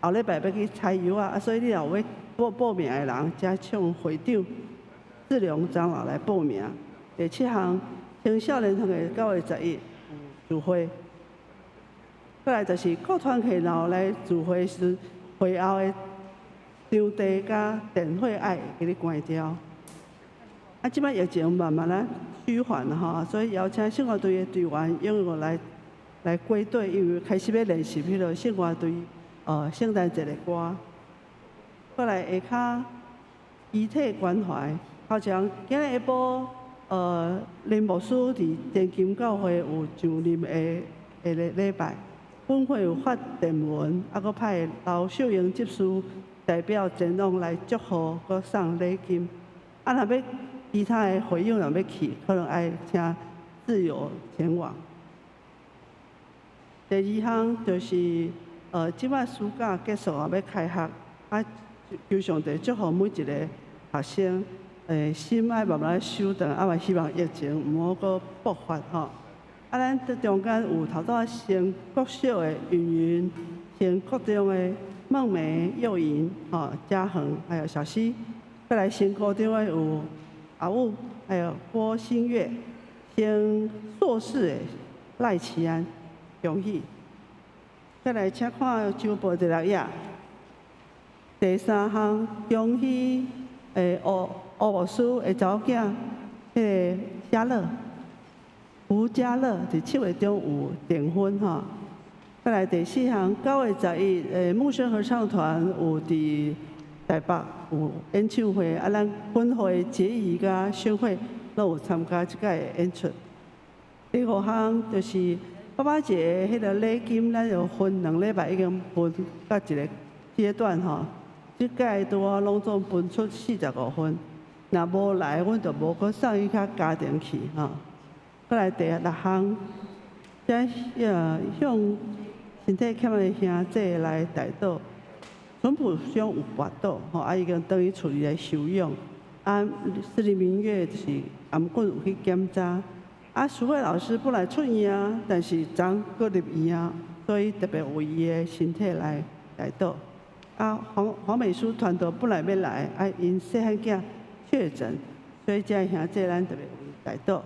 S7: 後禮拜欲去採柚仔，啊，所以你若有欲報名的人，請向會長志良長老來報名。第七項，青少年團契9月11有聚會。閣來就是各團契若有來聚會時，會後的場地佮電火愛會記咧關掉。啊，這擺疫情慢慢仔趨緩吼，所以邀請聖樂隊的隊員踴躍來歸隊，因為開始欲練習彼个聖歌隊聖誕節的歌。閣來下跤遺體關懷，頭前今日下晡林牧师伫前金教会有上任的的礼拜，本会有发电文，啊，阁派刘秀英执事代表前往来祝贺，阁送礼金。啊，若欲其他的会友若欲去，可能爱请自由前往。第二项就是，这摆暑假结束啊，欲开学，啊，求上帝祝福每一个学生，心爱慢慢收转，啊嘛希望疫情毋好阁爆发吼。啊，咱这中间有头拄仔升国小的云云，升国中的孟梅、幼莹、吼嘉恒，还有小溪，阁来升高中的有阿武，还有郭新月，升硕士的赖奇安，恭喜。再来，请看周报第六页。第三项，恭喜吴吴牧师的查某囝，彼个嘉乐，胡嘉乐，伫7月中有订婚吼。再来第四项，9月11，牧师合唱团有伫台北有演唱会，啊，咱本会结义佮宣会拢有参加这届演出。第五项就是爸爸节彼个礼金，咱有分两礼拜已经分到一个阶段吼。这届拄仔拢总分出45份，若无来，阮就无阁送伊较家庭去吼。阁来第六项，这向身体欠的兄弟来代祷，淳朴兄有跋倒吼，啊已经转去厝里来休养。啊，私立明月就是頷颈有去检查。啊，淑慧老师本来出院啊，但是昨阁入院啊，所以特别为伊的身体来代祷。啊，黄黄美淑团队本来欲来，啊，𪜶细汉囝确诊，所以这兄弟咱特别为代祷。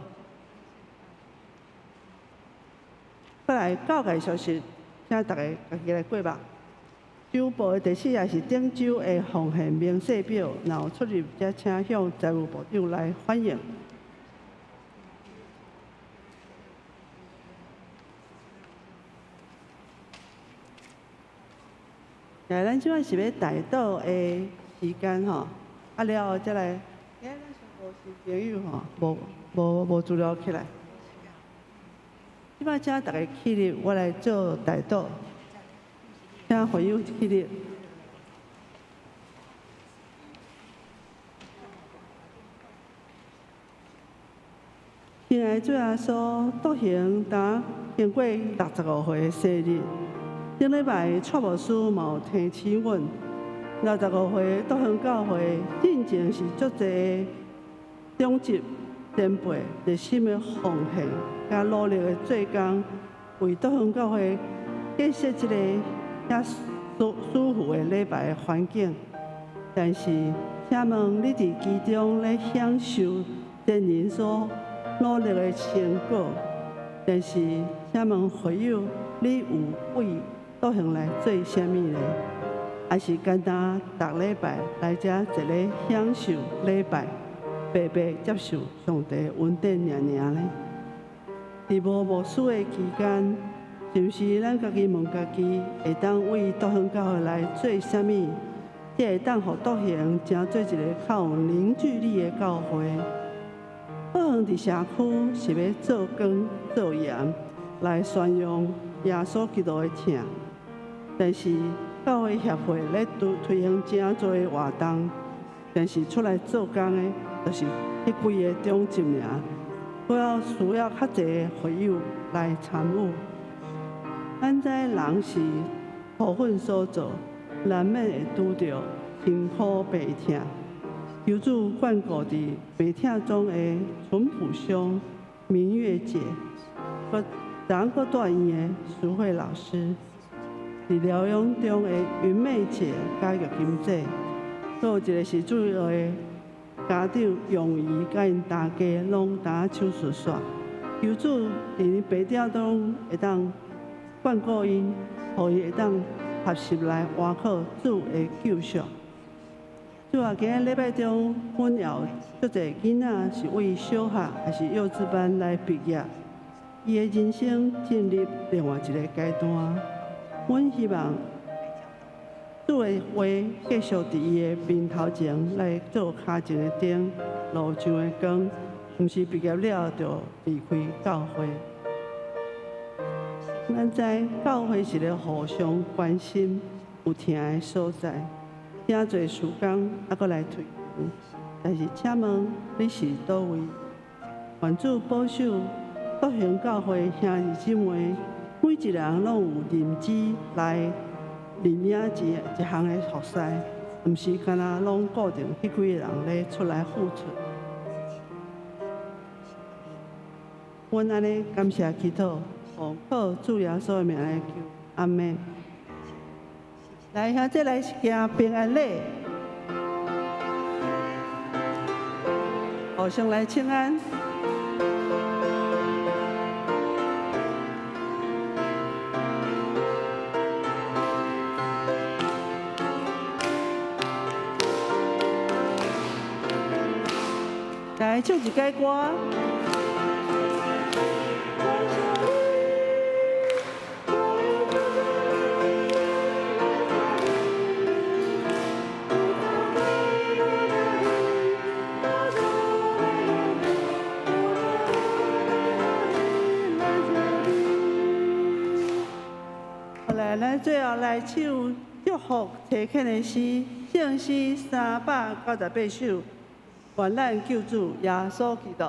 S7: 阁来教界消息，请大家家己来过目。周报的第四页是顶周的奉献明细表，若有出入，才请向财务部长来反映。来，咱这摆是欲代祷的时间吼，啊了后才来，欸，咱上无新朋友吼，无资料起来。这摆请大家起立，我来做代祷。请会友起立。亲爱的主耶稣，独行今经过65岁的生日。顶礼拜蔡牧师嘛有提醒阮，65岁独行教会进前是足济长执前辈热心的奉献，佮努力的做工，为独行教会建设这个遐舒服的礼拜环境。但是，请问你伫其中咧享受前人所努力的成果？但是，请问会友，你有为独行来做啥物呢？还是简单逐礼拜来遮坐咧享受礼拜，白白接受上帝恩典尔尔呢？伫无牧师的期间，是毋是咱家己问家己，会当为独行教会来做啥物？才会当予独行成做一个较有凝聚力的教会？独行伫社区是欲做光做盐，来宣扬耶稣基督的疼。但是教会协会咧推行真济活动，但是出来做工的，就是彼几个长执尔，阁犹需要较济会友来参与。咱知人是土粉所造，难免会拄著辛苦病痛。求主眷顾伫病痛中的淳朴兄、明月姐，阁昨阁住院的淑慧老师，伫疗养中的云妹姐佮玉金姐，阁有一个是主要的家长杨姨佮𪜶大家拢担手术室。求主伫𪜶病痛中会当眷顾𪜶，予伊会当学习来倚靠主的救赎。主啊，今仔礼拜中，阮也有足济囡仔是为小学抑是幼稚班来毕业，伊的人生进入另外一个阶段。阮希望主的话继续伫伊的面头前来做跤前的灯，路上的光，毋是畢業了就離開教會。咱知教會是個互相關心、有疼的所在，誠濟事工猶閣來推行。但是，請問你是佗位？願主保守復興教會兄弟姊妹，每一人攏有認知來認領一一項的服侍，毋是干焦攏固定彼幾个人咧出來付出。阮按呢感謝祈禱，奉靠主耶穌的名來求，阿們。來，兄弟來行平安禮，互相來請安。來唱一擺歌。好來，咱最後來唱祝福差遣的詩，聖詩398首。願咱救主耶穌基督。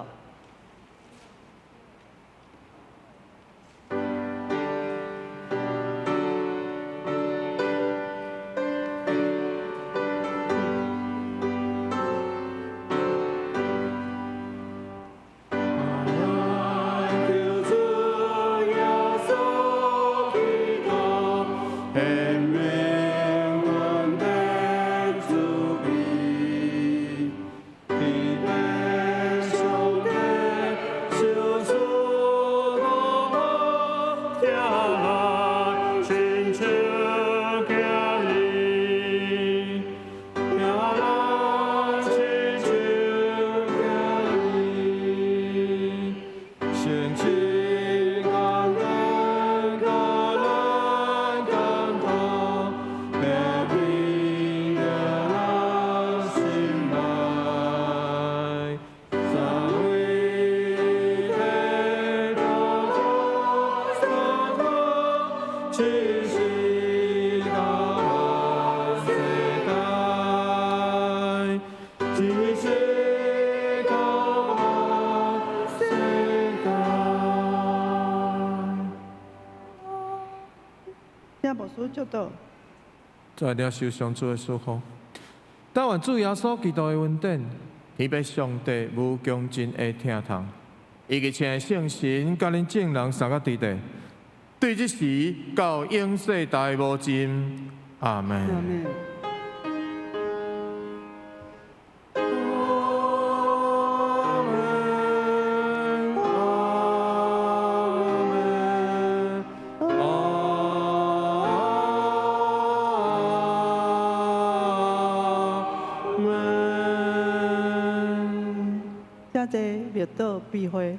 S7: 請牧師祝禱。
S8: 再領受上主的祝福。但願主耶穌基督的恩典，天父上帝無窮盡的疼痛，以及聖聖神，佮恁眾人三個弟弟，對這時到永世代無盡。阿們。
S7: 阿們。請坐，默禱閉會。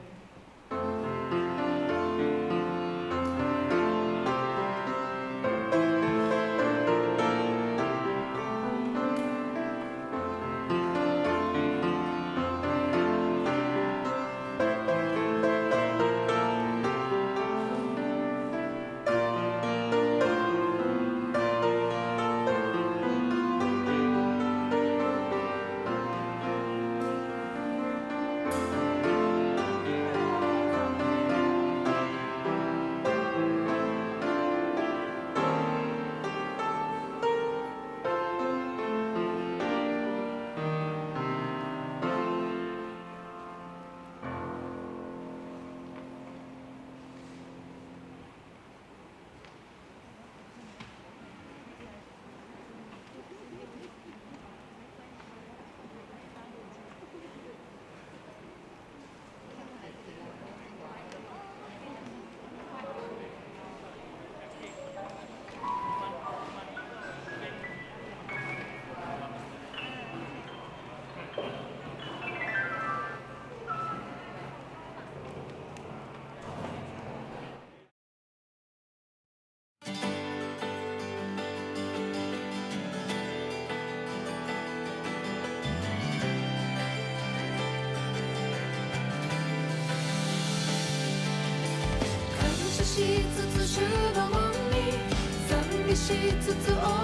S3: 伊是主主。